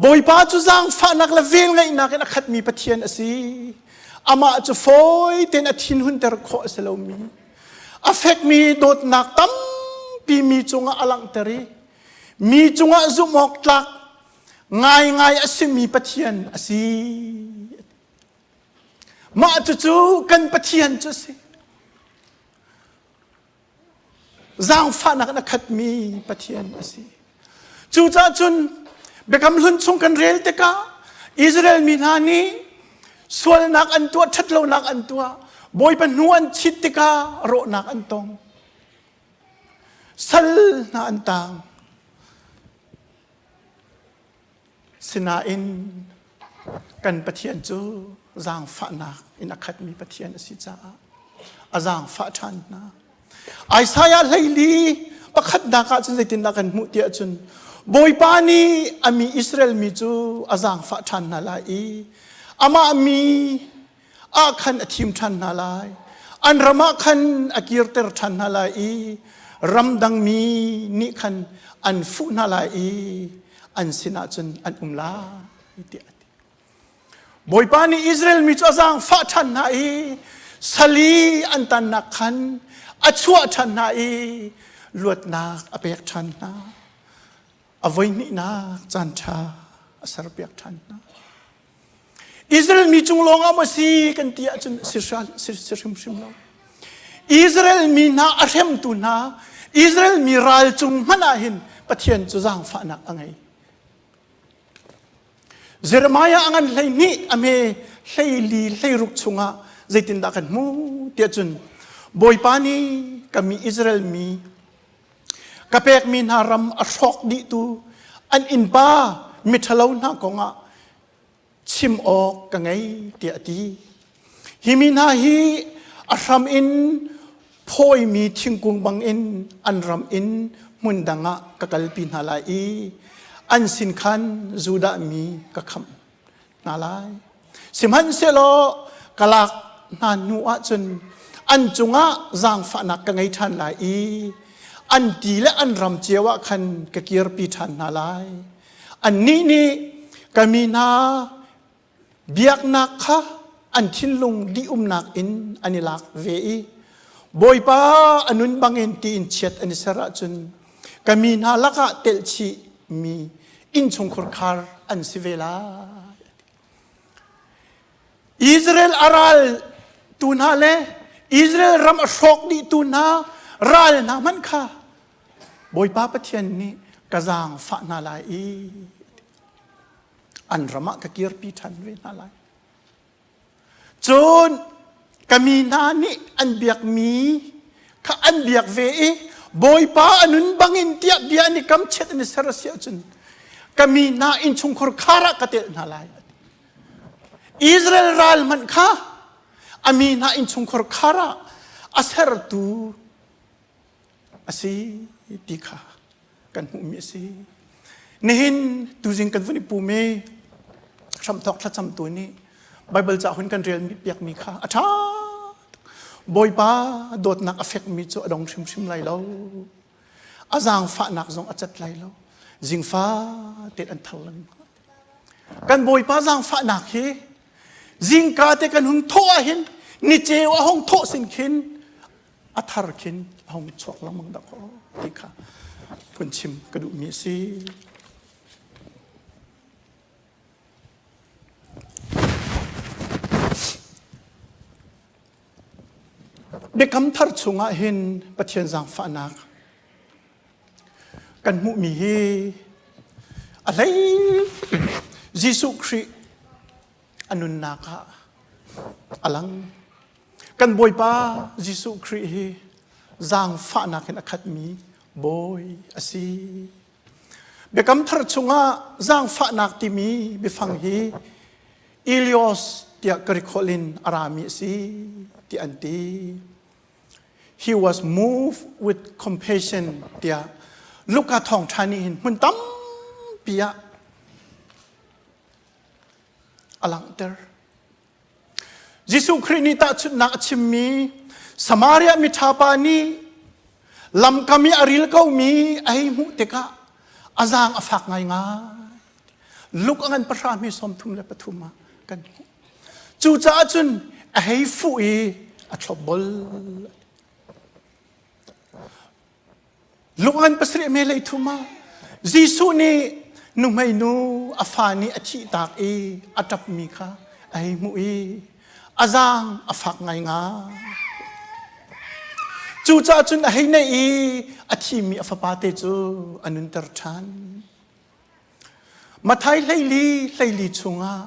[SPEAKER 12] Bawipa cu zaangfahnak le velngeihnak in a khatmi Pathian a si. Amah cu fawi tein a thinhunter khawh a si lomi, a fekmi dawtnak tampi mi cungah a langhter i mi cungah zumh awk tlak ngaingai a simi Pathian a si. Mah cucu kan Pathian cu a si. Zaangfahnak in a khatmi Pathian a si. Cucaah cun Biakam Hlun chung kan rel tikah Israel mi hna nih sualnak an tuah, ṭhatlonak an tuah, Bawipa hnu an chit tikah rawhnak an tong. Sal hna an taang. Sinain kan Pathian cu zaangfahnak in a khatmi Pathian a si caah a zaangfah ṭhan hna. Isaiah hleili pakhatnak ah cun zeitindah kan hmuh tiah cun Bawipa nih a mi Israel mi cu a zaangfah ṭhan hna lai i amah mi ah khan a thim ṭhan hna lai. An ram ah khan a kirter ṭhan hna lai i ramdang mi nih khan an fuh hna lai i an sinah cun an um lai tiah a ti. Bawipa nih Israel mi cu a zaangfah ṭhan hna i sali an tannak khan a chuah ṭhan hna i luatnak a pek ṭhan hna. A voihnihnak caan ṭha a serpiak ṭhan hna. Israel mi cung lawng ah maw si kan ti ahcun si hrimhrim lo. Israel mi hna a hremtu hna, Israel mi ral cung hmanh ah hin Pathian cu zaangfahnak a ngei. Jeremiah a ngan 12 a hme 14 16 chungah zeitindah kan hmu tiah cun Bawipa nih ka mi Israel mi ka pekmi hna ram a hrawk dihtu an innpa miṭhalo hna kongah chim awk ka ngei tiah a ti. Hi mi hna hi a hram in phawimi thingkung bangin an ram in hmun dang ah ka kalpi hna lai i an sin khan Judah mi ka khamh hna lai. Sihmanhsehlaw ka lak hna hnu ahcun an cungah zaangfahnak ka ngei ṭhan lai i an ti le an ram cio ah khan ka kirpi ṭhan hna lai. Annih nih ka mi hna biaknak kha an thinlung dihumnak in an i lak ve i Bawipa a nun bangin tiin chiat an i ser ahcun ka mi hna lakah telhchih mi innchungkhur khar an si ve lai. Israel a ral tu hna le Israel ram a hrawk dih tu hna ral hna hmanh kha Bawipa Pathian nih ka zaangfah hna lai i an ram ah ka kirpi ṭhan ve hna lai. Cun ka mi hna nih an biakmi kha an biak ve i Bawipa a nun bangin tiah bia an i kam chiat an i ser a si ahcun ka mi hna innchungkhur khar ah ka telh hna lai. Israel ral hmanh kha a mi hna innchungkhur khar ah a sertu a si ti kha kan hmuhmi a si. Nihin tuzing kan vun i pum i hramthawk thlacamtu nih Baibal ca hun kan rel piakmi kha a ṭha tuk. Bawipa dawtnak a fekmi cu a dong hrimhrim lai lo. A zaangfahnak zong a cat lai lo. Zingfa tein an thar lengmang. Kan Bawipa zaangfahnak hi zingka te kan hun thawh ahhin niceu a hung thawh sin khin a thar khin a hung chuak lengmang dah kaw ti kha. Phun chim ka duhmi a si. Biakam thar chungah hin Pathian zaangfahnak kan hmuhmi hi a hlei Jesuh Khrih a nunnak ah a lang. Kan Bawipa Jesuh Khrih hi zaangfahnak in a khatmi Bawi a si. Biakam thar chungah zaangfahnak timi biafang hi Elios tiah Greek holh in a rami a si ti an ti. He was moved with compassion tiah Luka thawngṭha nih hin hmun tampi ah a langhter. Jesuh Khrih nih tahchunhnak a chimmi Samaria miṭha pa nih lamkam i a ril komi a hei hmuh tikah a zaang a fak ngaingai. Luk a ngan pahra mi 33 ah kan hmuh. Cucaah cun a hei fuh i a thlopbol. Lungan pasarih me lei thum ah Jesuh nih nuhmei nu a fa nih a thih tak i a ṭapmi kha a hei hmuh i a zaang a fak ngaingai. Cucaah cun a hei neih i a thimi a fapa te cu a nunter ṭhan. Mathai hleili hleili chungah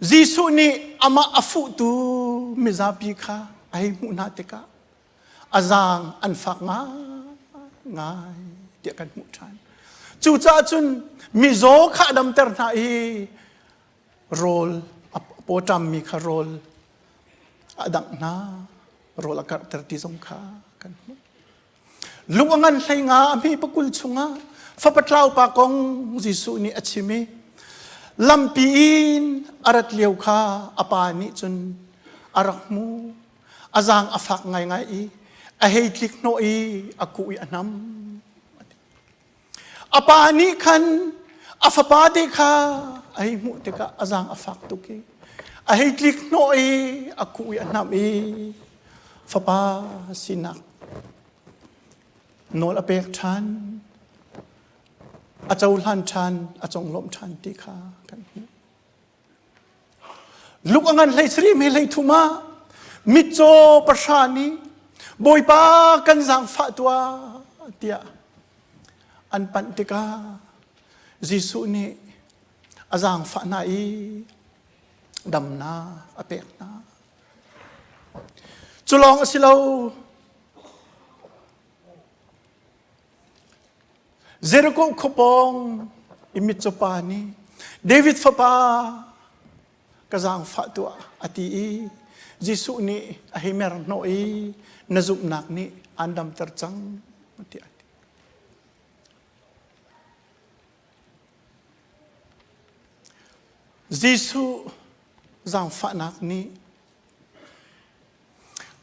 [SPEAKER 12] Jesuh nih amah a fuhtu mizapi kha a hei hmuh hna tikah a zaang an fak ngaingai tiah kan hmuh ṭhan. Cucaah cun mizaw kha a damter hna i rawl a pawṭammi kha rawl a dangh hna, rawl a karhter ti zong kha kan hmuh. Lung a ngan hlei nga a hmi pakul chungah fapa tlaupa kong Jesuh nih a chim i lampi in a rat lio kha a pa nih cun a rak hmu. A zaang a fak ngaingai i a hei tlik hnawh i a kuh i a hnam. A pa nih khan a fapa te kha a hei hmuh tikah a zaang a fak tuk i a hei tlik hnawh i a kuh i a hnamh i fapa sinak nawl a pek ṭhan a cohlan ṭhan a conglawmh ṭhan ti kha kan hmuh. Luk a ngan hlei sarih me hlei thum ah mitcaw pahra nih Bawipa kan zaangfah tuah tiah an panh tikah Jesuh nih a zaangfah hna i damnak a pek hna. Cu lawng a si lo. Jericho khuapawng i mitcaw pa nih David fapa ka zaangfah tuah a ti i Jesuh nih a hei mer hnawh i na zumhnak nih aan damter cang tiah a ti. Jesuh zaangfahnak nih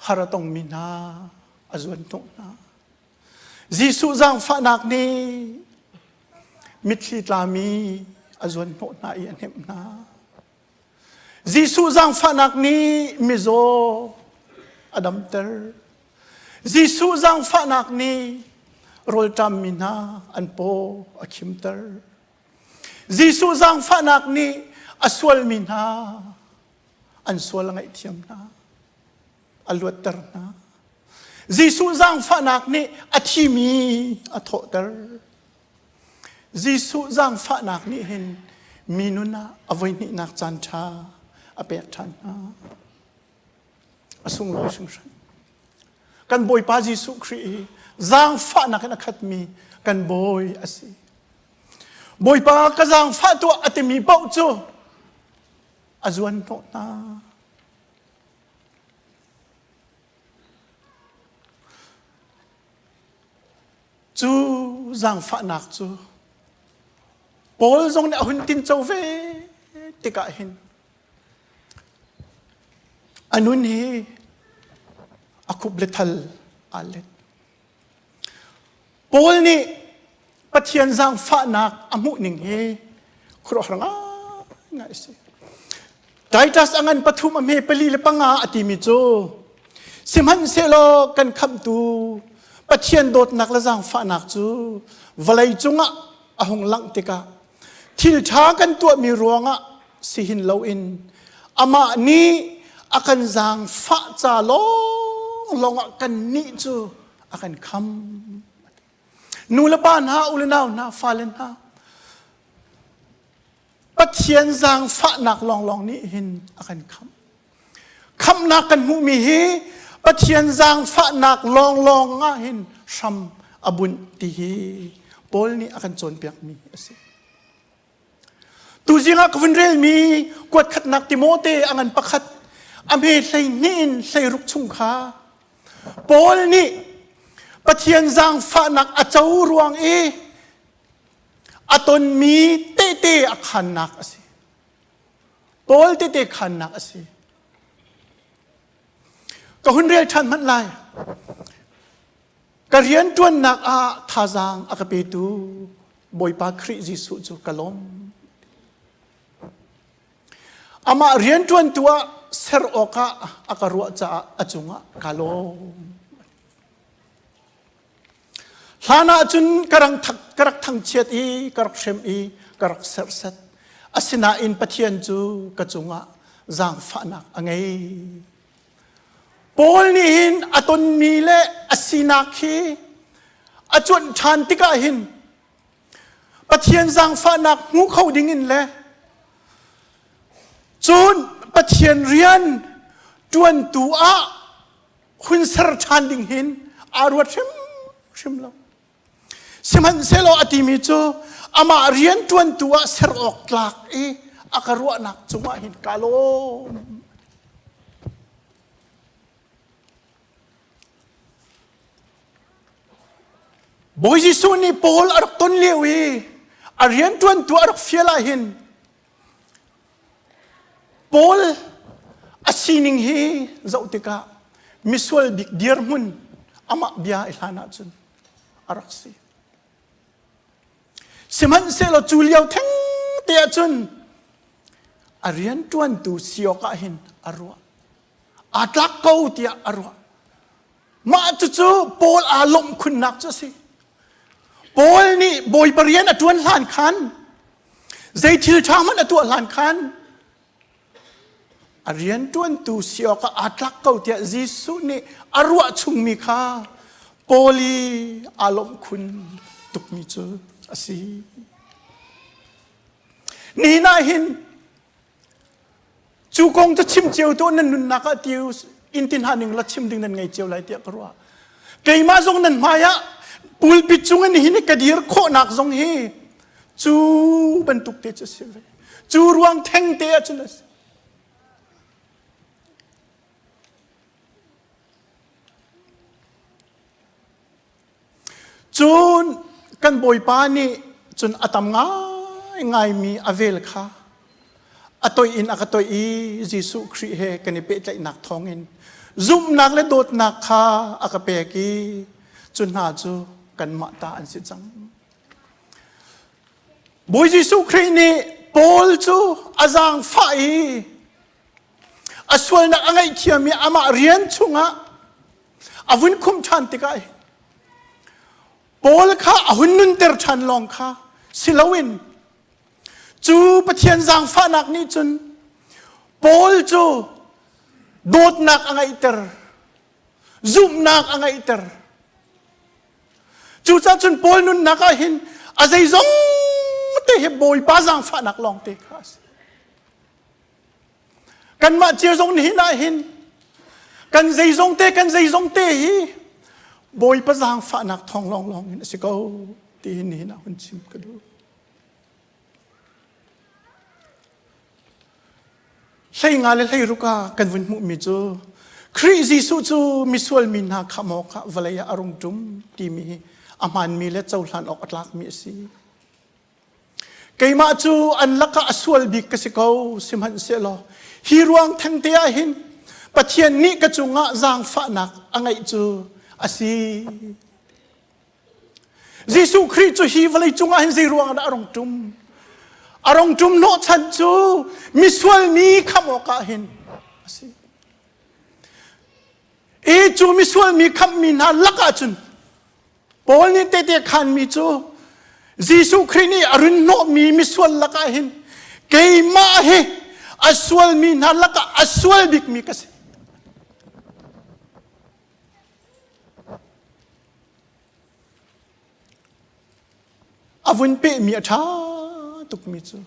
[SPEAKER 12] har a tongmi hna a zuan hnawh hna. Jesuh zaangfahnak nih mitthli tlami a zuanhnawh hna i a hnemh hna. Jesuh zaangfahnak nih mizaw a damter. Jesuh zaangfahnak nih rawlṭammi hna an paw a khimter. Jesuh zaangfahnak nih a sualmi hna an sual a ngaihthiam hna. A luatter hna. Jesuh zaangfahnak nih a thimi a thawhter. Jesuh zaangfahnak nih hin mi nun ah a voihnihnak caan ṭha a pek ṭhan hna. A sunglawi hringhran. Kan Bawipa Jesuh Khrih hi zaangfahnak in a khatmi kan Bawi a si. Bawipa ka zaangfah tuah a timi paoh cu a zuan hnawh hna. Cu zaangfahnak cu Paul zong nih a hun tinco ve tikah hin a nun hi a khup le thal aa let. Paul nih Pathian zaangfahnak a hmuh ning hi khuaruahhar ngaingai a si. Titus a ngan pathum a hme pali le panga a timi cu sihmanhsehlaw kan khamhtu. Pathian dawtnak le zaangfahnak cu vawlei cungah a hung langh tikah thil ṭha kan tuahmi ruangah si hin loin amah nih a kan zaangfah ca lawnglawng ah kannih cu a kan kham. Nu le pa hna, u le nau hna, fale hna, Pathian zaangfahnak lawnglawng nih hin a kan khamh. Khamhnak kan hmuhmi hi Pathian zaangfahnak lawnglawng ah hin hram a bunh ti hi Paul nih a kan cawnpiakmi a si. Tuzing ah ka vun relmi kuatkhatnak Timote a ngan pakhat a hme 12 in 16 chung kha Paul nih Pathian zaangfahnak a co ruang i a tonmi tehte a khannak a si. Paul tehte khannak a si. Ka hun rel ṭhan hmanh lai. Ka rianṭuannak ah thazaang a ka petu Bawipa Khrih Jesuh cu ka lawm. Amah rianṭuantu ah ser awkah a ka ruah caah a cungah ka lawm. Hlan ah cun ka rak thangchiat i ka rak hrem i ka rak serhsat. Asinain Pathian cu ka cungah zaangfahnak a ngei. Paul nih hin a tonmi le a sinak hi a cuanh ṭhan tikah hin Pathian zaangfahnak hmu kho ding in le cun Pathian rian ṭuantu ah hun ser ṭhan ding hin aa ruat hrimhrim lo. Sihmanhsehlaw a timi cu amah rian ṭuantu ah ser awk tlak i a ka ruahnak cungah hin ka lawm. Bawi Jesuh nih Paul a rak ton lio i a rian ṭuantu a rak fial ah hin Paul a sining hi zoh tikah misual bik dirhmun amah bia i hlan ahcun a rak si. Sihmanhsehlaw cu lio thengte ahcun a rianṭuantu si awkah hin a ruah. Aa tlak ko tiah a ruah. Mah cucu Paul aa lawmh khunnak cu a si. Paul nih Bawipa rian a ṭuan hlan khan zei thil ṭha hmanh a tuah hlan khan a rianṭuantu si awkah aa tlak ko tiah Jesuh nih a ruah chungmi kha Paul i aa lawmh khun tukmi cu a si. Nihin ah hin Cu kong cu chim cio tuah nan nunnak ah tiu in ti hna ning la chim ding nan ngei cio lai tiah ka ruah. Keimah zong nan hmai ah pulpit cung in hin ka dir khawhnak zong hi cu bantuk te cu si ve. Cu ruang theng te ah cun a si. Cun kan Bawipa nih cun a tam ngaingaimi a vel kha a toih in a ka toih i Jesuh Khrih he kan i pehtlaihnak thawngin zumhnak le dawtnak kha a ka pek i cu hna cu kanmah ta an si cang. Bawi Jesuh Khrih nih Paul cu a zaangfah i a sualnak a ngaihthiam i amah rian chungah a vun khumh ṭhan tikah Paul kha a hun nunter ṭhan lawng kha si loin cu Pathian zaangfahnak nih cun Paul cu dawtnak a ngeihter zumhnak a ngeihter cucaah cun Paul nunnak ah hin a zeizong te hi Bawipa zaangfahnak lawng te kha a si Kanmah cio zong nihin ah hin kan zeizong te kan zeizong te hi Bawipa zaangfahnak thawng lawnglawng in a si ko ti hi nihin ah hun chim ka duh. 15 le 16 ah kan vun hmuhmi cu Khrih Jesuh cu misual mi hna khamh awkah vawlei ah a rung ṭum timi hi a hmaanmi le cohlan awk a tlakmi a si. Keimah cu an lakah a sual bik ka si ko, sihmanhsehlaw hi ruang thengte ah hin Pathian nih ka cungah zaangfahnak a ngeih cu a si. Jesuh Khrih cu hi vawlei cungah hin zei ruangah dah a rung ṭum? A rung ṭum hnawhchan cu misual mi khamh awkah hin a si. I cu misual mi khamhmi hna lakah cun. Paul nih tehte khanmi cu Jesuh Khrih nih a run hnawhmi misual lakah hin keimah hi a sualmi hna lakah a sual bikmi ka si. A vun pehmi a ṭha tukmi cu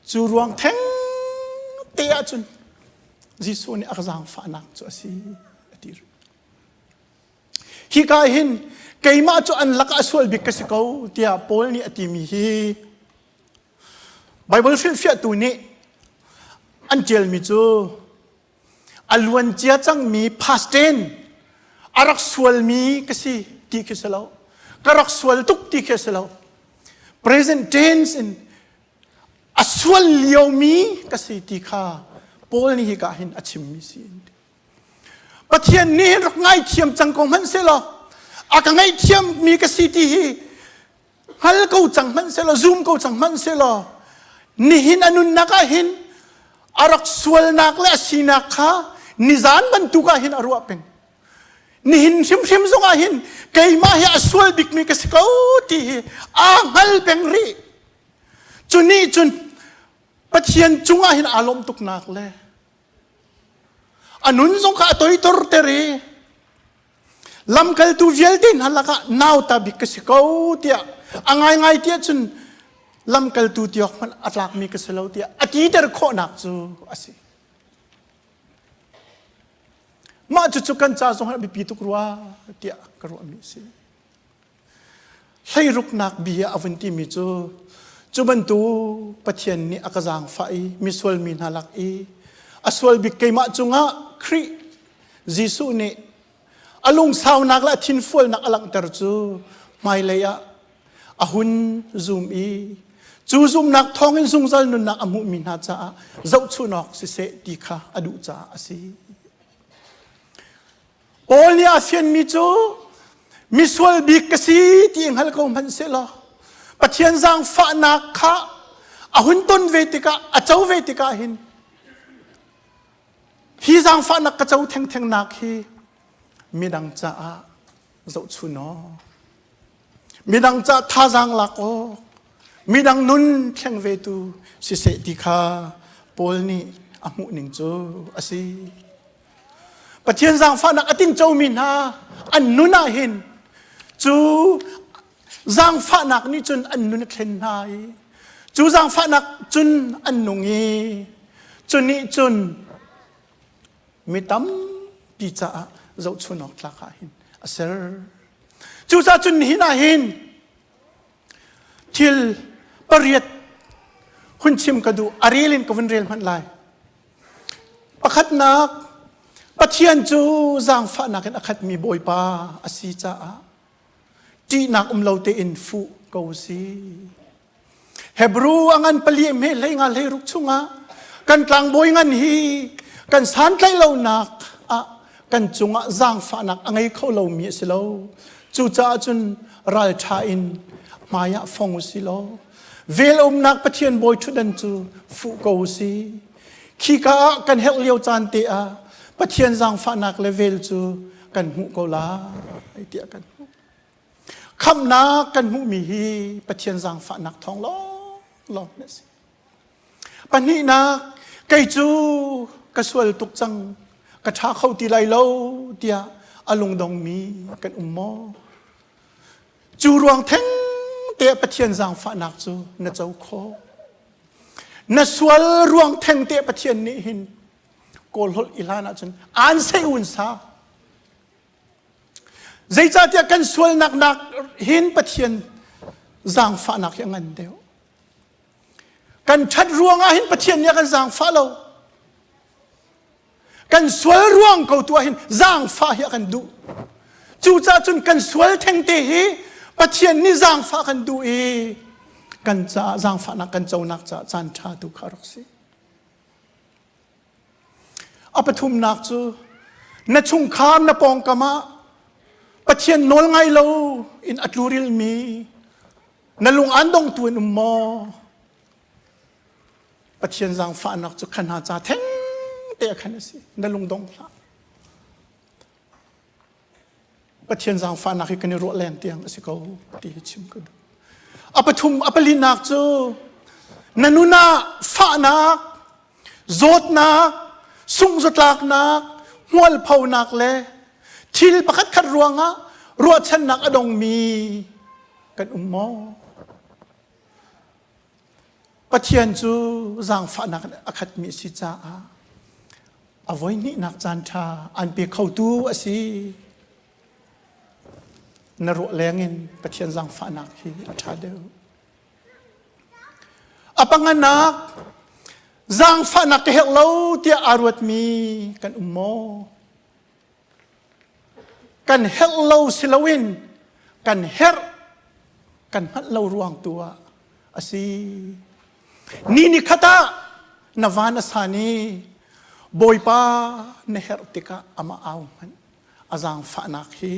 [SPEAKER 12] cu ruang theng te ahcun Jesuh nih a ka zaangfahnak cu a si a ti rih. Hika hin keimah cu an lakah a sual bik ka si ko tiah Paul nih a timi hi Baibal hrilhfiahtu nih an ṭialmi cu a luancia cangmi past tense a rak sualmi ka si ti khi si lo ka rak sual tuk ti khi si lo present tense in a sual liomi ka si ti kha Paul nih hika hin a chimmi si Pathian nih hin rak ngaithiam cang ko hmanh seh law a ka ngaihthiammi ka si ti hi hngal ko cang hmanh seh law zum ko cang hmanh seh law nihin a nunnak ah hin a rak sualnak le a sinak kha nizan bantuk ah hin a ruah peng nihin hrimhrim zong ah hin keimah hi a sual bikmi ka si ko ti hi aa hngal peng rih cu nih cun Pathian cungah hin aa lawmh tuknak le a nun zong kha a toitor ter i lamkaltu vialte hna lakah nauta bik ka si ko tiah a ngaingai tiah cun lamkaltu tiawk hmanh a tlakmi ka si lo tiah a titer khawhnak cu a si. Mah cucu kan ca zong ah biapi tuk rua tiah ka ruahmi a si. Hleiruknak bia a vun timi cu cu bantuk Pathian nih a ka zaangfah i misual mi hna lak i a sual bik keimah cungah Khrih Jesuh nih a lungsaunak le a thinfualnak a langhter cu hmailei ah a hun zum i cu zumnak thawngin zungzal nunnak a hmuhmi hna caah zohchunh awk siseh ti kha a duh caah a si. Paul nih a fianmi cu misual bik ka si ti hngal ko hmanh sehlaw Pathian zaangfahnak kha a hun ton ve tikah a co ve tikah hin hi zaangfahnak ka co thengtheng nak hi midang caah zohchun awk midang caah thazaang lak awk midang nun thleng vetu siseh ti kha Paul nih a hmuh ning cu a si. Pathian zaangfahnak a tincomi hna an nun ah hin cu zaangfahnak nih cun an nun a thlen hna i cu zaangfahnak cun an nung i cu nih cun mi tampi caah zohchun awk tlak ah hin a ser. Cucaah cun nihin ah hin thil pariat hun chim ka duh a rel in ka vun rel hmanh lai. Pakhatnak, Pathian cu zaangfahnak in a khatmi Bawipa a si caah ṭihnak um lo tein fuh ko si. Hebrew a ngan pali hme hlei nga hlei ruk chungah kan tlangbawi ngan hi kan santlaih lonak ah kan cungah zaangfahnak a ngei kho lomi a si lo. Cucaah cun ralṭha in hmaiah fong u si law vel umnak Pathian bawi ṭhutdan cu fuh ko u si. Khika ah kan herh lio caan te ah Pathian zaangfahnak le vel cu kan hmuh ko lai tiah kan hmuh. Khamhnak kan hmuhmi hi Pathian zaangfahnak thawng lawnglawng a si. Pahnihnak, kei cu ka sual tuk cang, ka ṭha kho ti lai lo tiah a lungdongmi kan um maw? Cu ruang theng te Pathian zaangfahnak cu na co khawh. Na sual ruang theng te Pathian nih hin kawl holh i hlan ahcun aan sei un sa. Zeicahtiah kan sualnak nak hin Pathian zaangfahnak hi a ngan deuh. Kan ṭhat ruangah hin Pathian nih a kan zaangfah lo. Kan sual ruang ko tu ah hin zaangfah hi a kan duh. Cucaah cun kan sual thengte hi Pathian nih zaangfah kan duh i kan caah zaangfahnak kan conak caah caan ṭha tu kha a rak si. A pathumnak cu na chungkhar na pawngkam ah Pathian nawl ngai lo in a tlurilmi na lung aan dongtu an um maw? Pathian zaangfahnak cu khan hna ca theng te khan a si. Na lung dong hlah. Pathian zaangfahnak hi kan i ruah leng tiang a si ko ti hi chim ka duh. A pathum a palinak cu na nun ah fahnak, zawtnak, sungzatlaknak, hmualphonak le thil pakhat khat ruangah ruahchannak a dongmi kan um maw? Pathian cu zaangfahnak in a khatmi a si caah a voihnihnak caan ṭha an pe khotu a si. Na ruah lengin Pathian zaangfahnak hi a ṭha deuh. A panganak zaangfahnak ka herh lo tiah aa ruatmi kan um maw? Kan herh lo si loin kan herh kan hngalh lo ruang tu ah a si. Ni ni khat ah na van a san i Bawipa na herh tikah amah au hmanh a zaangfahnak hi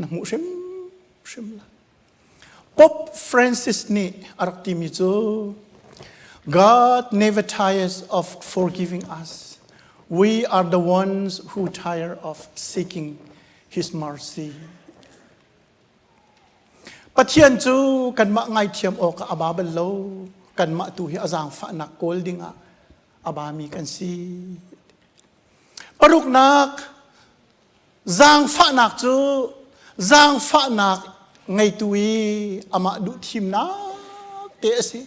[SPEAKER 12] na hmuh hrimhrim lai. Pope Francis nih a rak timi cu God never tires of forgiving us. We are the ones who tire of seeking His mercy. Pathian cu kanmah ngaithiam awk ah a ba bal lo. Kanmah tu hi a zaangfahnak kawl dingah a bami kan si. Paruknak, zaangfahnak cu zaangfahnak ngeitu i amah duh thimnak te a si.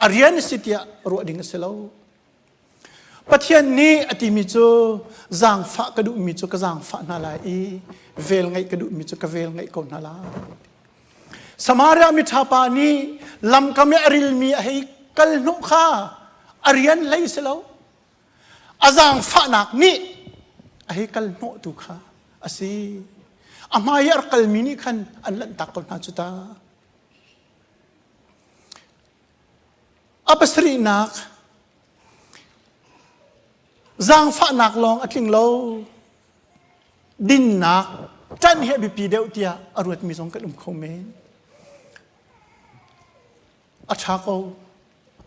[SPEAKER 12] A rian a si tiah ruah ding a si lo. Pathian nih a timi cu zaangfah ka duhmi cu ka zaangfah hna lai i vel ngeih ka duhmi cu ka vel ngeih ko hna lai. Samaria miṭha pa nih lamkam i a rilmi a hei kal hnawh kha a rian hlei si lo. A zaangfahnak nih a hei kal hnawhtu kha a si. A hmai i a rak kalmi nih khan an lanhtak ko hna cu ta. A pasarihnak zaangfahnak lawng a tling lo. Dinnak ṭan hi a biapi deuh tiah a ruatmi zong kan um kho men. A ṭha ko.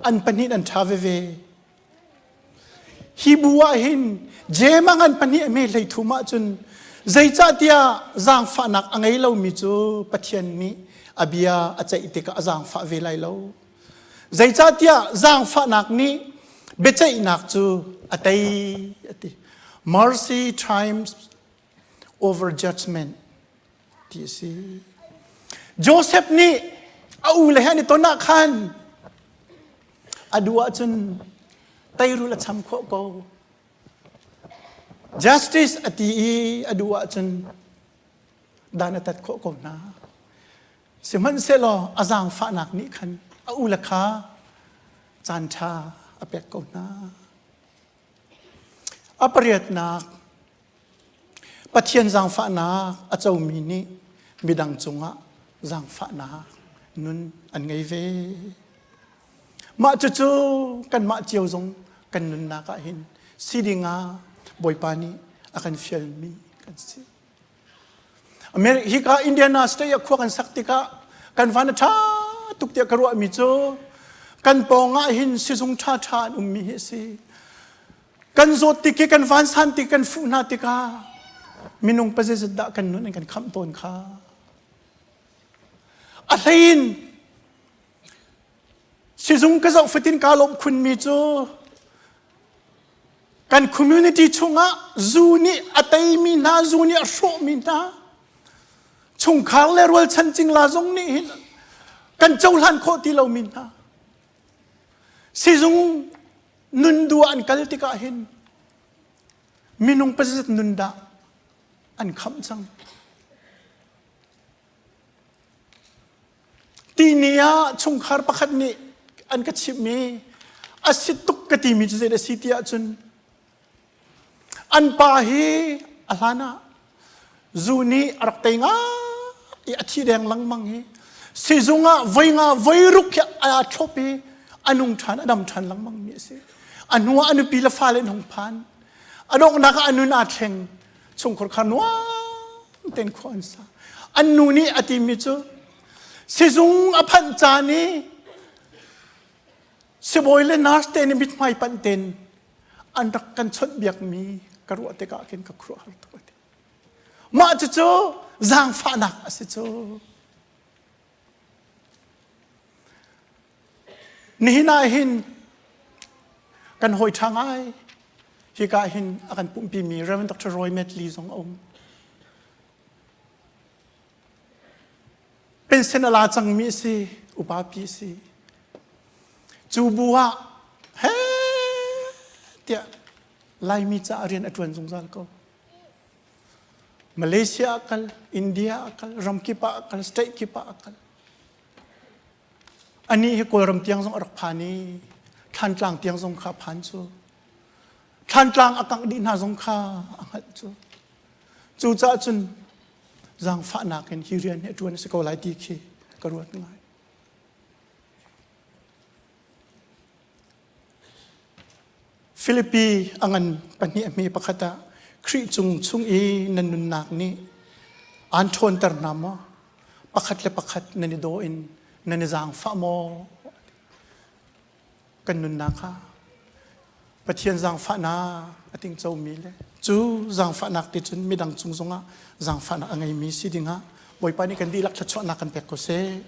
[SPEAKER 12] An pahnih an ṭha veve. Hi bu ah hin Jem a ngan pahnih a hme hlei thum ahcun zeicahtiah zaangfahnak a ngei lomi cu Pathian nih a bia a ceih tikah a zaangfah ve lai lo. Zeicahtiah zaangfahnak nih biaceihnak cu a tei a ti. Mercy triumphs over judgment ti a si. Joseph nih a u le he an i ton ah khan a duh ahcun teirul a cham khawh ko. Justice a ti i a duh ahcun dan a tat khawh ko hna. Sihmanhsehlaw a zaangfahnak nih khan a u le kha caan ṭha a pek ko hna. A pariatnak Pathian zaangfahnak a comi nih midang cungah zaangfahnak nun an ngei ve. Mah cucu kanmah cio zong kan nunnak ah hin si dingah Bawipa nih a kan fialmi kan si. America hika Indiana state ah khua kan sak tikah kan van a ṭha tuk tiah ka ruahmi cu kan pawng ah hin sizung ṭhaṭha an ummi hi a si. Kan zawt tik i kan vansan tik kan fuh hna tikah minung pazeizat dah kan nun an kan khamh tawn kha. A hlei in sizung ka zoh fatin kaa lawmh khunmi cu kan community chungah zu nih a teimi hna, zu nih a hrawhmi hna, chungkhar le rualchan cingla zong nih hin kan cohlan khawh ti lomi hna. Sizung nun duh an kal tikah hin minung pazat nun dah an khamh cang. Tini ah chungkhar pakhat nih an ka chimhmi a si tuk ka timi cu zei a si ti ahcun An pa hi a hlan ah zu nih a rak tei nga i a thi deng lengmang hi sizung ah voi nga voi ruk hi aa thlop i a nung ṭhan a dam ṭhan lengmang mi a si. A hnu ah a nupi le fale an hung phan. A donghnak ah a nun aa thleng. Chungkhar kha nuam tein khua an sa. An nu nih a timi cu sizung a phanh caan i sibawi le nurse te nih mithmai panh tein an rak kan chawnhbiakmi ka ruah tikah khin ka khuaruahhar tuk a ti. Mah cucu zaangfahnak a si cu. Nihin ah hin kan hawi ṭha ngai hika hin a kan pumhpimi Reverend Dr. Roy Medley zong a um. Pension a la cangmi a si, upa pi a si. Cu bu ah he tiah Laimi caah rian a ṭuan zungzal ko. Malaysia ah kal, India ah kal, ramkip ah kal, state kip ah kal. Anih hi Kawlram tiang zong a rak phan i Thlantlang tiang zong kha phan cu. Thlantlang a kangh dih hna zong kha a hngalh cu. Cucaah cun zaangfahnak in hi rian hi a ṭuan a si ko lai ti khi ka ruat ngai. Filipi a ngan pahnih a hme pakhat ah Khrih cung chung i nan nunnak nih aan ṭhawnter hna maw? Pakhat le pakhat nan i daw in nan i zaangfah maw? Kan nunnak kha Pathian zaangfahnak a tingcomi le cu zaangfahnak te cun midang cung zongah zaangfahnak a ngeimi si dingah Bawipa nih kan dihlak thluachuahnak kan pek ko seh.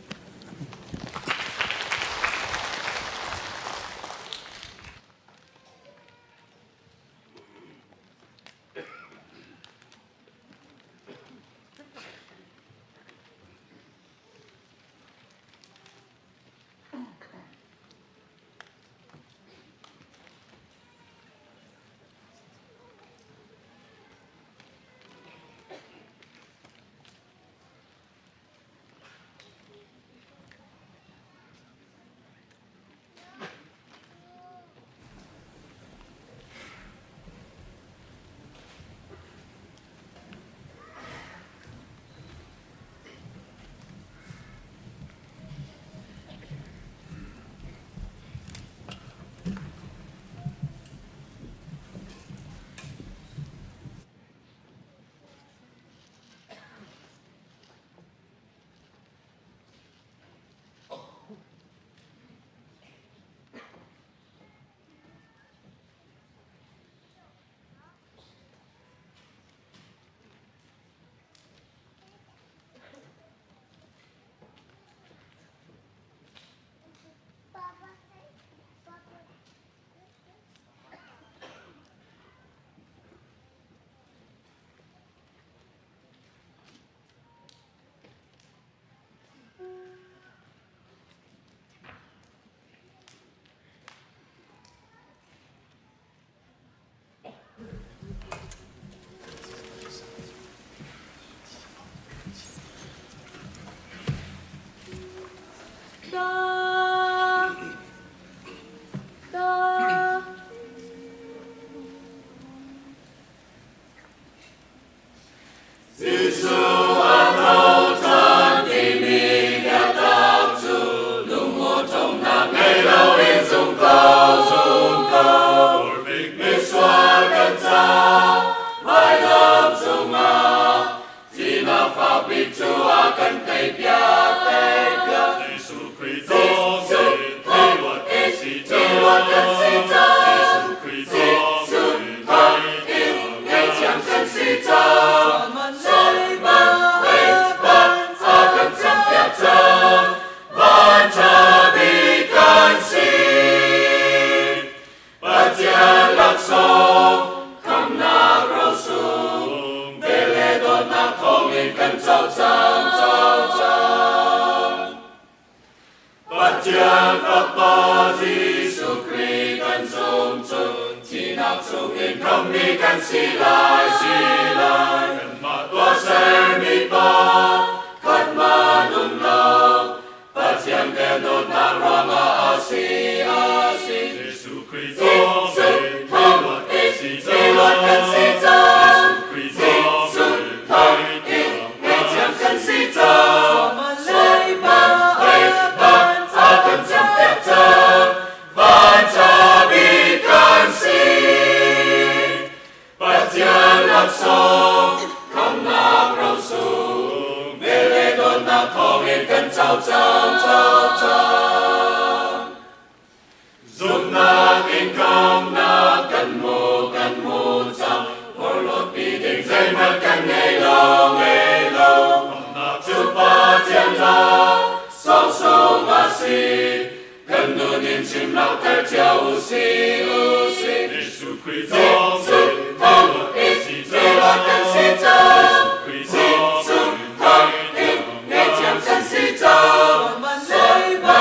[SPEAKER 3] langhter cio u sih, u sih. Jesuh Khrih thawngin kan si cang. Kan si cang. Jesuh thawngin ngaihthiam kan si cang. Sual leiba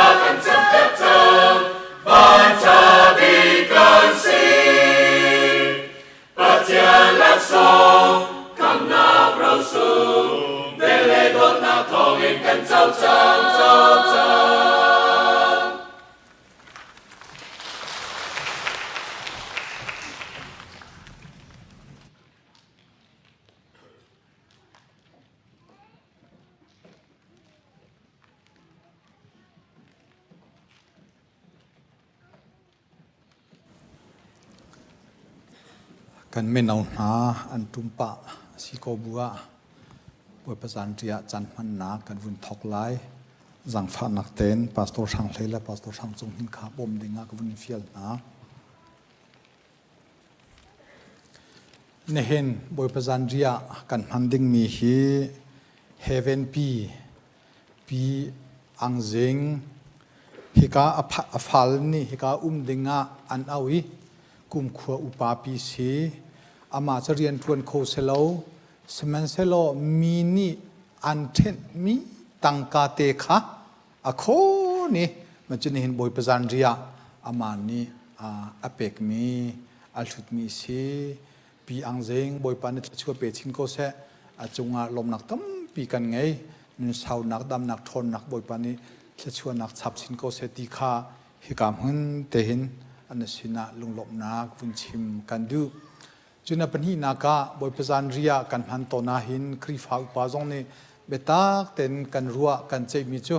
[SPEAKER 3] a kan champiak cang. Vanṭha bik kan si. Pathian laksawng khamhnak rosung vel le dawtnak thawngin kan co cang, co cang.
[SPEAKER 13] Kan mino hna an ṭum pah si ko bu ah Bawipa zanṭi ah caan hmannak kan vun thawk lai. Zaangfahnak tein Pastor Hrang Hlei le Pastor Hrang Cung Hnin kha bawm ding ah ka vun fial hna. Nihin Bawipa zanriah ah kan hman dingmi hi Heaven pi Pi Ang Zing hika a fal nih hika um dingah an auh i kumkhua upa pi si amah cu rian ṭuan kho selo sihmanhsehlaw mi nih an ṭhenhmi tangka te kha a khawn i macun nihin Bawipa zanriah amah nih a pekmi a hlutmi si Pi Ang Zing Bawipa nih thluachuah pe chin ko seh a cungah lawmnak tampi kan ngei nun saunak damnak ṭhawnnak Bawipa nih thluachuahnak chap chin ko seh ti kha hika hmun te hin an sinah lunglawmhnak vun chim kan duh Cun a pahnihnak ah Bawipa zanriah kan hman tawn ahhin Khrihfa upa zong nih biatak tein kan ruah kan ceihmi cu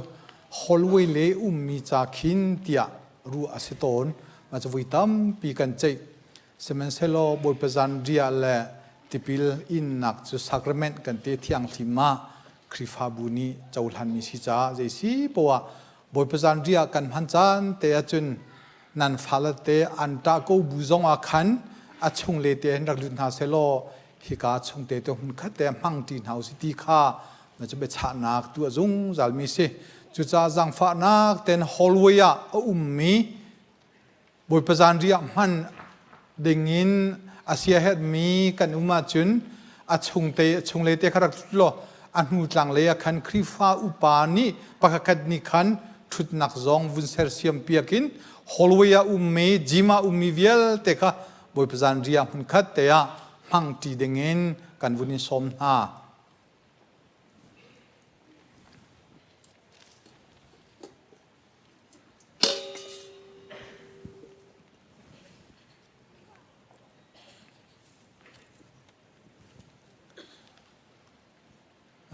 [SPEAKER 13] hallway le ummi ca khin tiah ruah a si tawn. Mah cu vui tampi kan ceih. Sihmanhsehlaw Bawipa zanriah le tipil innak cu sacrament kan ti thianghlim ah Khrihfabu nih cohlanmi si caah zei si poah Bawipa zanriah kan hman caan te ahcun nan fale te an ṭah ko bu zong ah khan a chungle te hin rak lut hna sehlaw hika chungte te hmunkhat te hmang ṭi hna usih ti kha na cu biachahnak tuah zungzal mi si. Cucaah zaangfahnak ten hallway ah a ummi Bawipa zanriah hman dingin a siaherhmi kan um ahcun a chungte a chunglei te kha rak lut law a hnu tlanglei ah khan Khrihfa upa nih pakhatkhat nih khan ṭhutnak zong vun sersiam piak in hallway ah ummi gym ah ummi vialte kha Bawipa zanriah hmunkhat te ah hmangṭi dingin kan vun in sawm hna.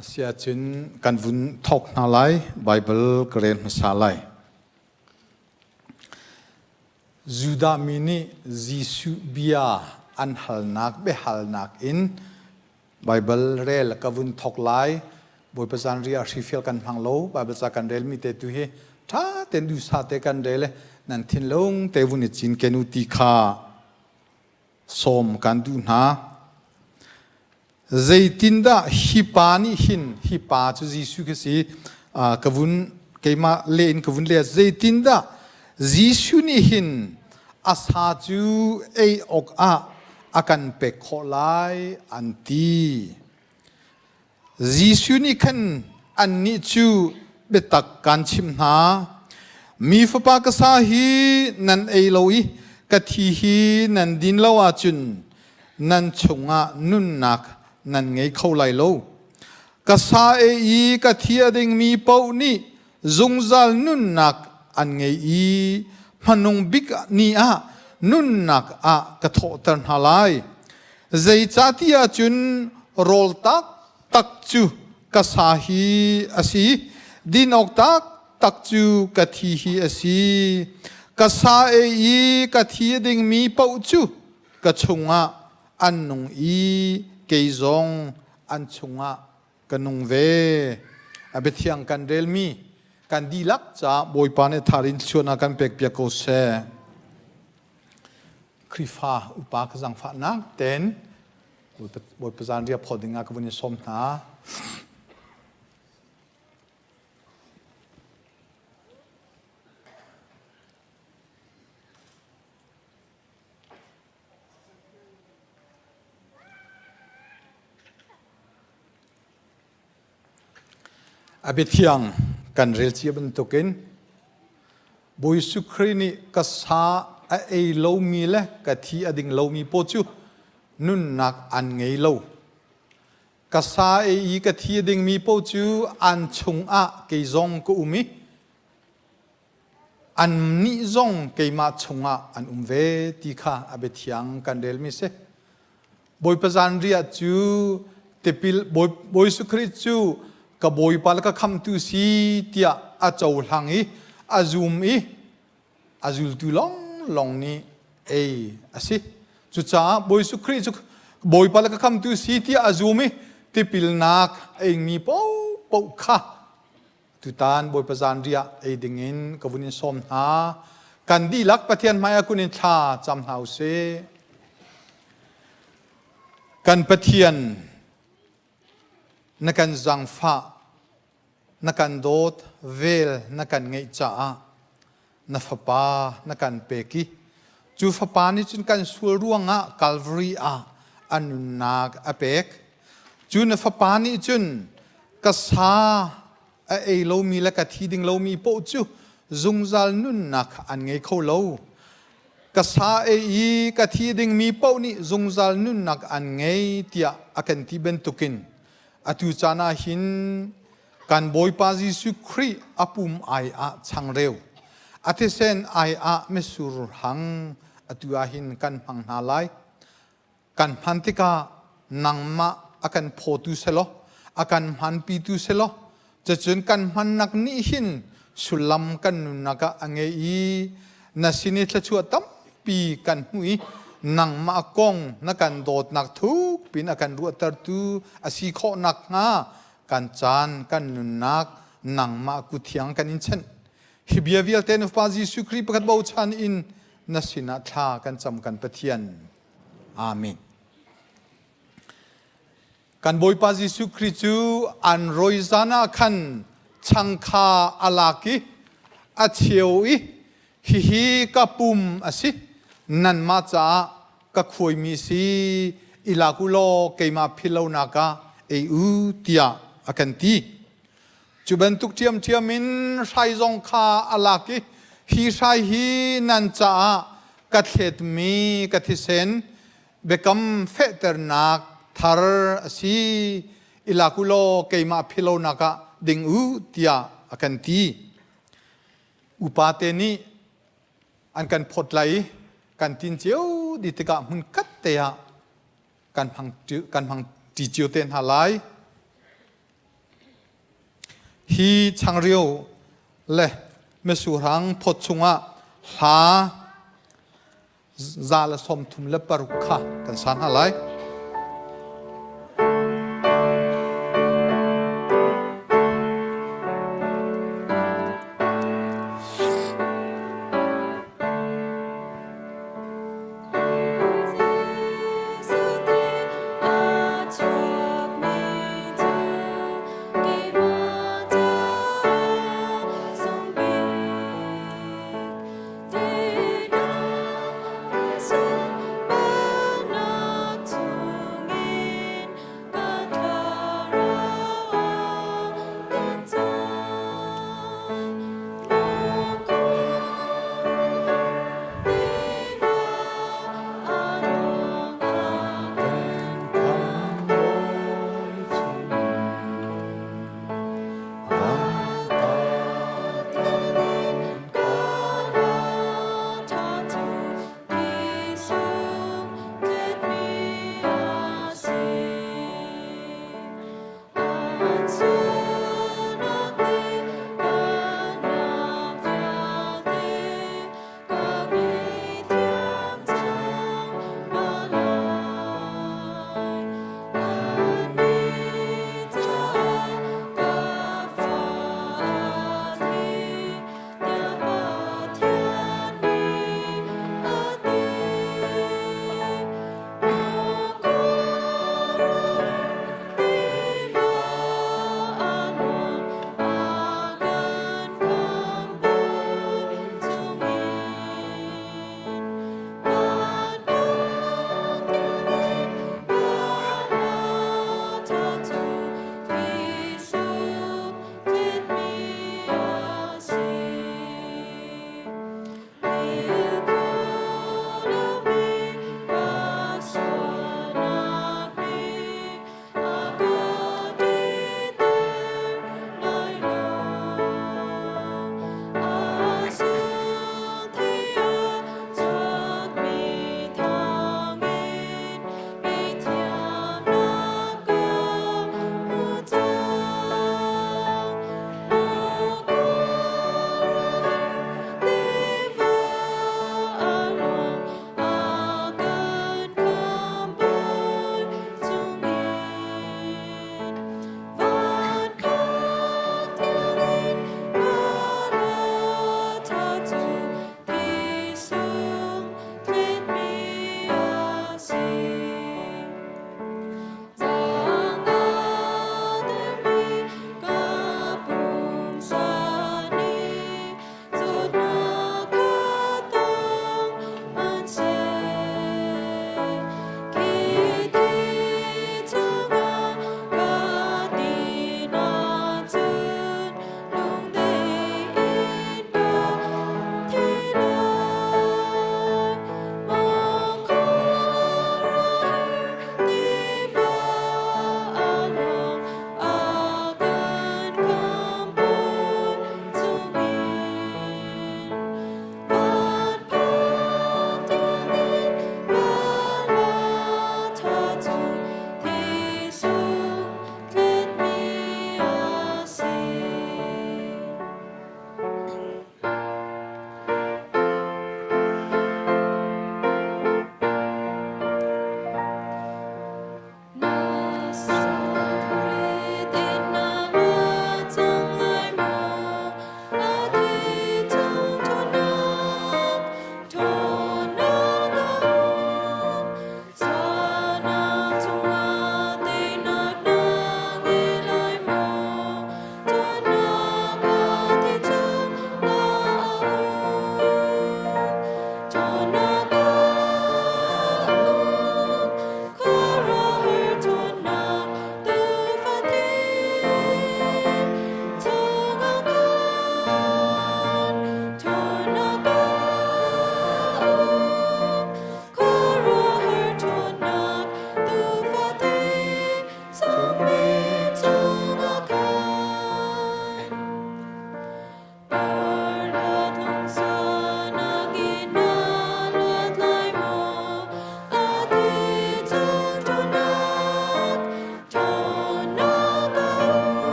[SPEAKER 13] Asiahcun kan vun thawk hna lai. Baibal ka rel hmasa lai. Judah mi nih Jesuh bia an halnak biahalnak in Baibal rel ka vun thawk lai. Bawipa zanriah hrifial kan hmang lo. Baibal ca kan relmi te tu hi ṭha tein duhsah te kan rel i nan thinlung te vun i cinken u ti kha sawm kan duh hna. Zeitindah hi pa nih hin hi pa cu Jesuh khi si ka vun keimah leh in ka vun leh zeitindah Jesuh nih hin a sa cu ei awkah a kan pek khawh lai an ti. Jesuh nih khan annih cu biatak kaan chimh hna. Mi Fapa ka sa hi nan ei lo i ka thi hi nan din lo ahcun nan chungah nunnak nan ngei kho lai lo. Ka sa ei i ka thi a dingmi paoh nih zungzal nunnak an ngei i hmanung bik ni ah nunnak ah ka thawhter hna lai. Zeicahtiah cun rawl taktak cu ka sa hi a si, din awk taktak cu ka thi hi a si. Ka sa ei i ka thi a dingmi paoh cu ka chungah an nung i kei zong an chungah ka nung ve. A biathiang kan relmi kan dihlak caah Bawipa nih tharin thluachuahnak kan pekpiak ko seh. Khrihfa upa ka zangfahnak ten Bawipa zanriah phawt dingah ka vun in sawm hna. A biathiang kan rel cia bantukin Bawi Jesuh Khrih nih ka sa a ei lomi le ka thi a ding lomi paw cu nunnak an ngei lo. Ka sa ei i ka thi a dingmi paoh cu an chungah kei zong ka um i annih zong keimah chungah an um ve ti kha a biathiang kan relmi si. Bawipa zanriah cu tipil Bawi Jesuh Khrih cu ka Bawipa le ka khamhtu si tiah a cohlang i a zum i a zultu lawnglawng nih ei a si. Cucaah Bawi Jesuh Khrih cu Bawipa le ka khamtu si tiah a zum i tipilnak a ingmi paohpaoh kha tutan Bawipa zanriah ei dingin ka vun in sawm hna. Kan dihlak Pathian hmaiah kun in thla cam hna u sih. Kan Pathian na kan zangfah na kan dawt vel na kan ngeih caah na fapa na kan pek i cu fapa nih cun kan sual ruangah Calvary ah a nunnak a pek. Cu na fapa nih cun ka sa a ei lomi le ka thi ding lomi paoh cu zungzal nunnak an ngei kho lo. Ka sa ei i ka thi dingmi paoh nih zungzal nunnak an ngei tiah a kan ti bantukin Atu caan ah hin kan Bawipa Jesuh Khrih a pum ai ah changreu, a thisen ai ah mitsur hang atu ah hin kan hmang hna lai. Kan hman tikah nangmah a kan phawtu selaw, a kan hmanpitu selaw, cucun kan hmannak nih hin sullam kan nunnak ah a ngei i na sin i thluachuah tampi kan hmu i nangmah kong na kan dawtnak thuk pin a kan ruahtertu a si khawh nakhnga kan caan kan nunnak nangmah kuthiang kan in chanh. Hi bia vialte na Fapa Jesuh Khrih pakhat bochan in na sinah thla kan cam kan Pathian. Amen. Kan Bawipa Jesuh Khrih cu an rawi zan ah khan chang kha a lak i a cheu i hihi ka pum a si, nanmah caah ka khuaimi si, i lak u law keimah philhlonak ah ei u tiah a kan ti. Cu bantuk ṭhiamṭhiam in hrai zong kha a lak i hi hrai hi nan caah ka thletmi ka thisen biakam fehternak thar a si i lak u law keimah philhlonak ah ding u tiah a kan ti. Upa te nih an kan phawt lai i kan tin cio dih tikah hmun khat te ah kan hmang kan hmang ṭi cio te hna lai. Hi changreu le mitsur-hang phawt chungah hla 136 kha kan sa hna lai.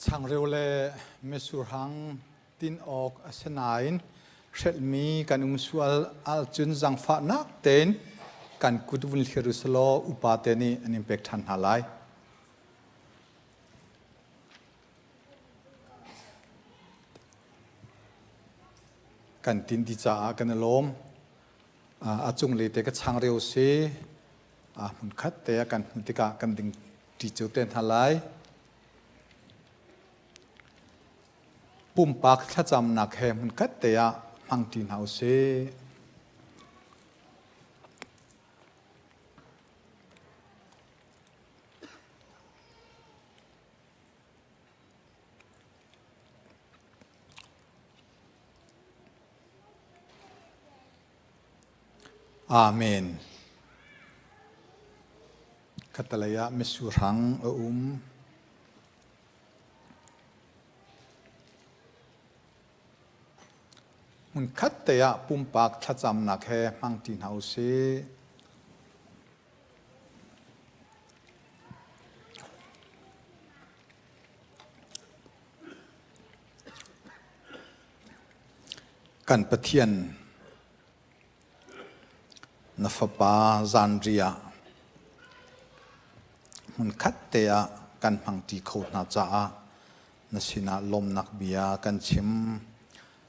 [SPEAKER 13] Changreu le mitsur hang tin awk a si nain hrelhmi kan um sual ahcun zaangfahnak tein kan kut vun hlir u selaw upa te nih an in pek ṭhan hna lai. Kan tin dih caah kan i lawm. A cunglei te ka changreu si. Hmunkhat te ah kan hmuh tikah kan ding ṭi cio te hna lai. Pumpak thlacamnak he hmunkhat te ah hmangṭi hna usih. Amen. Khatalei ah mitsur hang a um. Hmunkhat te ah pumpak thlacamnak he hmangṭi hna usih. Kan Pathian na fapa zanriah hmunkhat te ah kan hmangṭi kho hna caah na sinah lawmnak bia kan chim.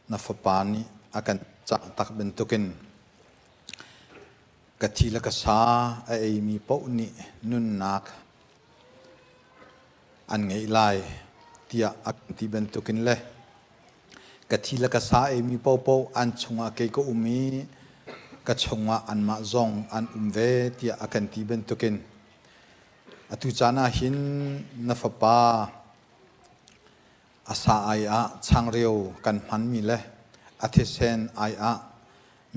[SPEAKER 13] Na fapa nih a kan cah tak bantukin ka thi le ka sa a eimi paoh nih nunnak an ngeih lai tiah a kan ti bantukin le ka thi le ka sa eimi paohpaoh an chungah kei ka um i ka chungah anmah zong an um ve tiah a kan ti bantukin atu caan ah hin na fapa a sa ai ah changreu kan hmanmi le a thisen ai ah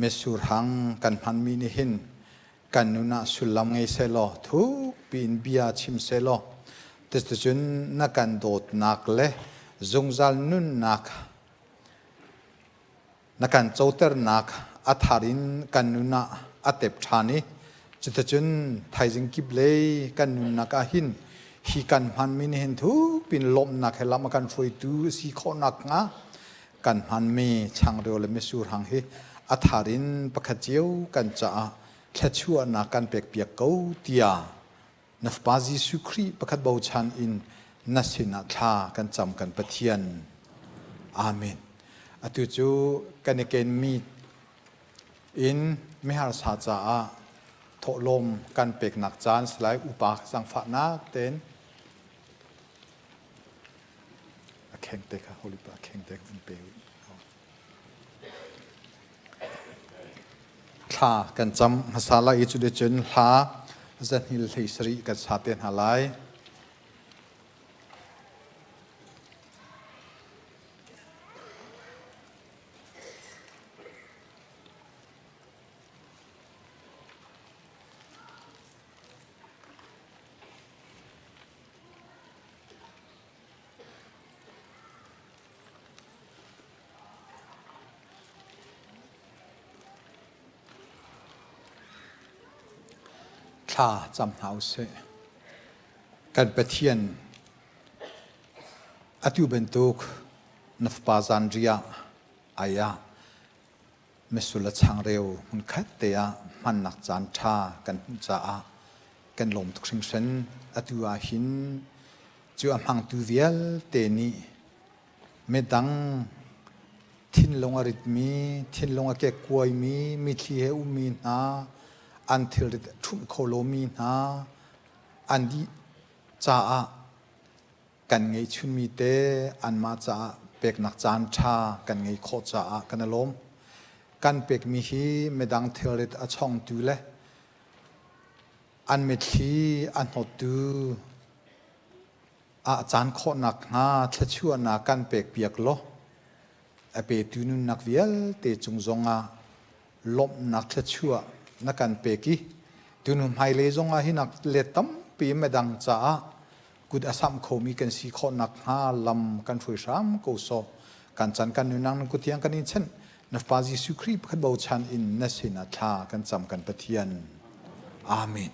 [SPEAKER 13] mitsur hang kan hmanmi nih hin kan nun ah sullam ngei sehlaw thukpi in bia chim sehlaw cuticun na kan dawtnak le zungzal nunnak na kan coternak a thar in kan nun ah a tep ṭhan i cuticun thaizing kip lei kan nunnak ah hin hi kan hmanmi nih hin thukpi in lawmhnak he lam a kan hruaitu a si khawh nakhnga kan hmanmi changreu le mitsur hang hi a thar in pakhat cio kan caah thluachuahnak kan pekpiak ko tiah na Fapa Jesuh Khrih pakhat bochan in na sinah thla kan cam kan Pathian. Amen. Atu cu kan i kenmi in miharsa caah thawhlawm kan peknak caan salai upa zangfahnak tein A kheng te kha holy pa kheng te vun pe Thla kan cam hmasa lai i cuticun hla zahnil hlei sarih kan sa te hna lai. Thla cam hna usih. Kan Pathian atu bantuk na fapa zanriah ai ah Mitsur le changreu hmunkhat te ah hmannak caan ṭha kan hmuh caah kan lawm tuk hringhran. Atu ah hin cu a hmangtu vialte nih midang thinlung a ritmi, thinlung a kekkuaimi, mitthli he ummi hna, an thilrit a ṭhumh kho lomi hna an dih caah kan ngeihchunmi te anmah caah peknak caan ṭha kan ngei khawh caah kan i lawm. Kan pekmi hi midang thilrit a chongtu le an mitthli a hnawttu ah caan khawh nakhnga thluachuahnak kan pekpiak law a petu nunnak vialte cung zongah lawmhnak thluachuah na kan pek i tunu hmailei zongah hi nak let tampi midang caah kut a samh khomi kan si khawh nakhnga lam kan hruai hram ko sawh kan chan kan nunang nan kut tiang kan in chanh na Fapa Jesuh Khrih pakhat bochan in na sinah thla kan cam kan Pathian Amen.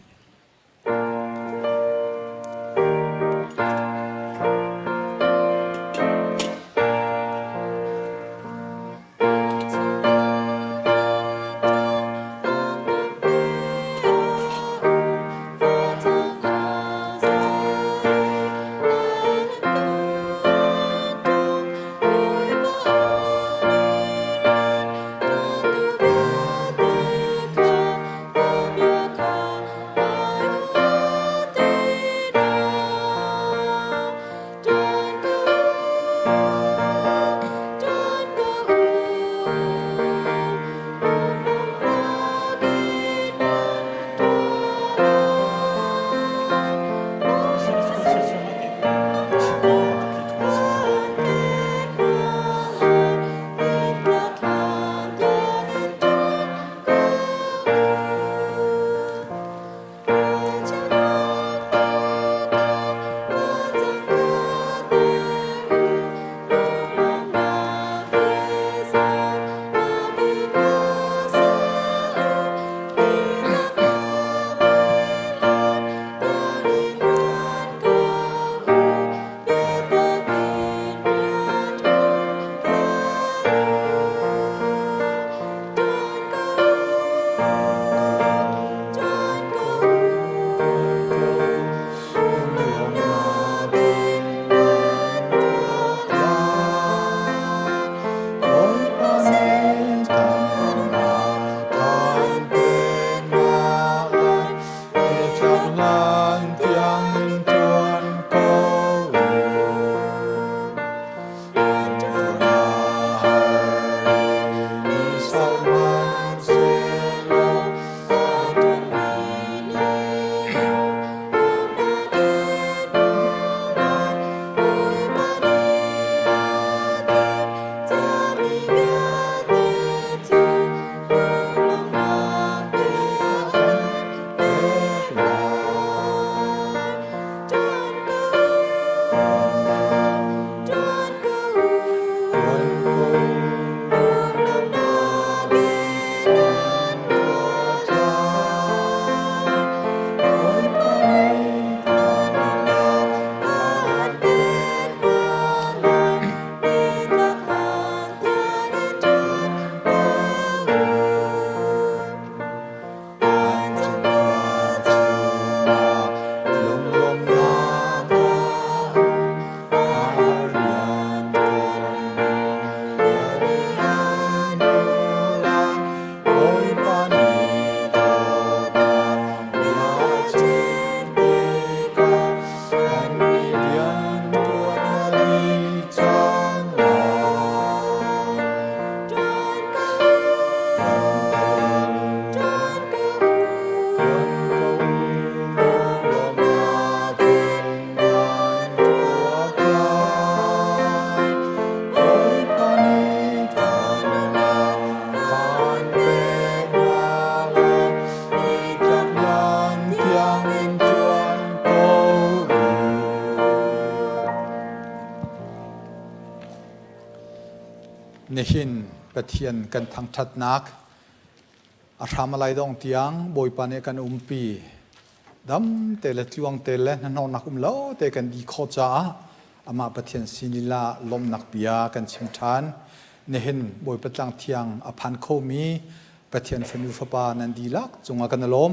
[SPEAKER 13] Nihin Pathian kan thangṭhatnak a hram a lai dong tiang Bawipa nih kan umpi. Dam te le tluang te le hnahnawhnak um lo te kan di khawh caah amah Pathian sin lila lawmhnak bia kan chim ṭhan. Nihin Bawipa tlang thiang a phan khomi Pathian fanu fapa nan dihlak cungah kan i lawm.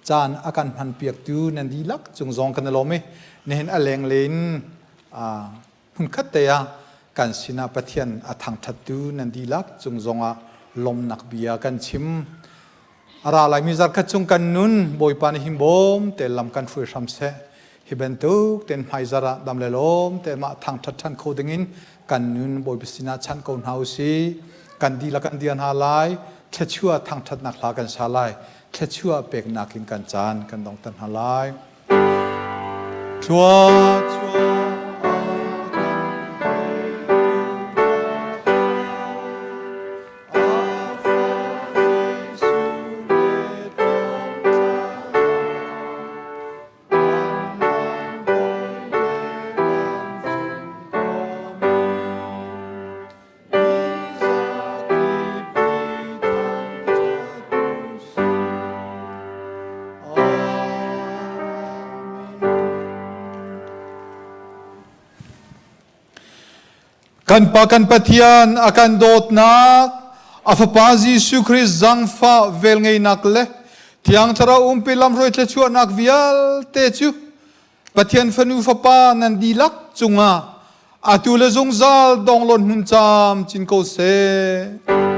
[SPEAKER 13] Caan a kan hmanpiaktu nan dihlak cung zong kan i lawm i nihin a lenglei in hmunkhat te ah kan sinah Pathian a thangṭhattu nan dihlak cung zongah lawmnak bia kan chim. A ra laimi zarkhat chung kan nun Bawipa nih hin bawm te lam kan hruai hram seh. Hi bantuk ten hmaizar ah dam le lawm te mah thangṭhat ṭhan kho dingin kan nun Bawipa sinah chanh ko hna u si. Kan dihlak kan dir hna lai. Thluachuah thangṭhatnak hla kan sa lai. Thluachuah peknak in kan caan kan dongter hna lai. Thluachuah Kan Pa kan Pathian a kan dawtnak, a Fapa Jesuh Christ zangfah velngeihnak le Thiang Thlarau umpi lamhruai thluachuahnak vialte cu Pathian fanu fapa nan dihlak cungah atu le zungzal donglawn hmun camcin ko seh.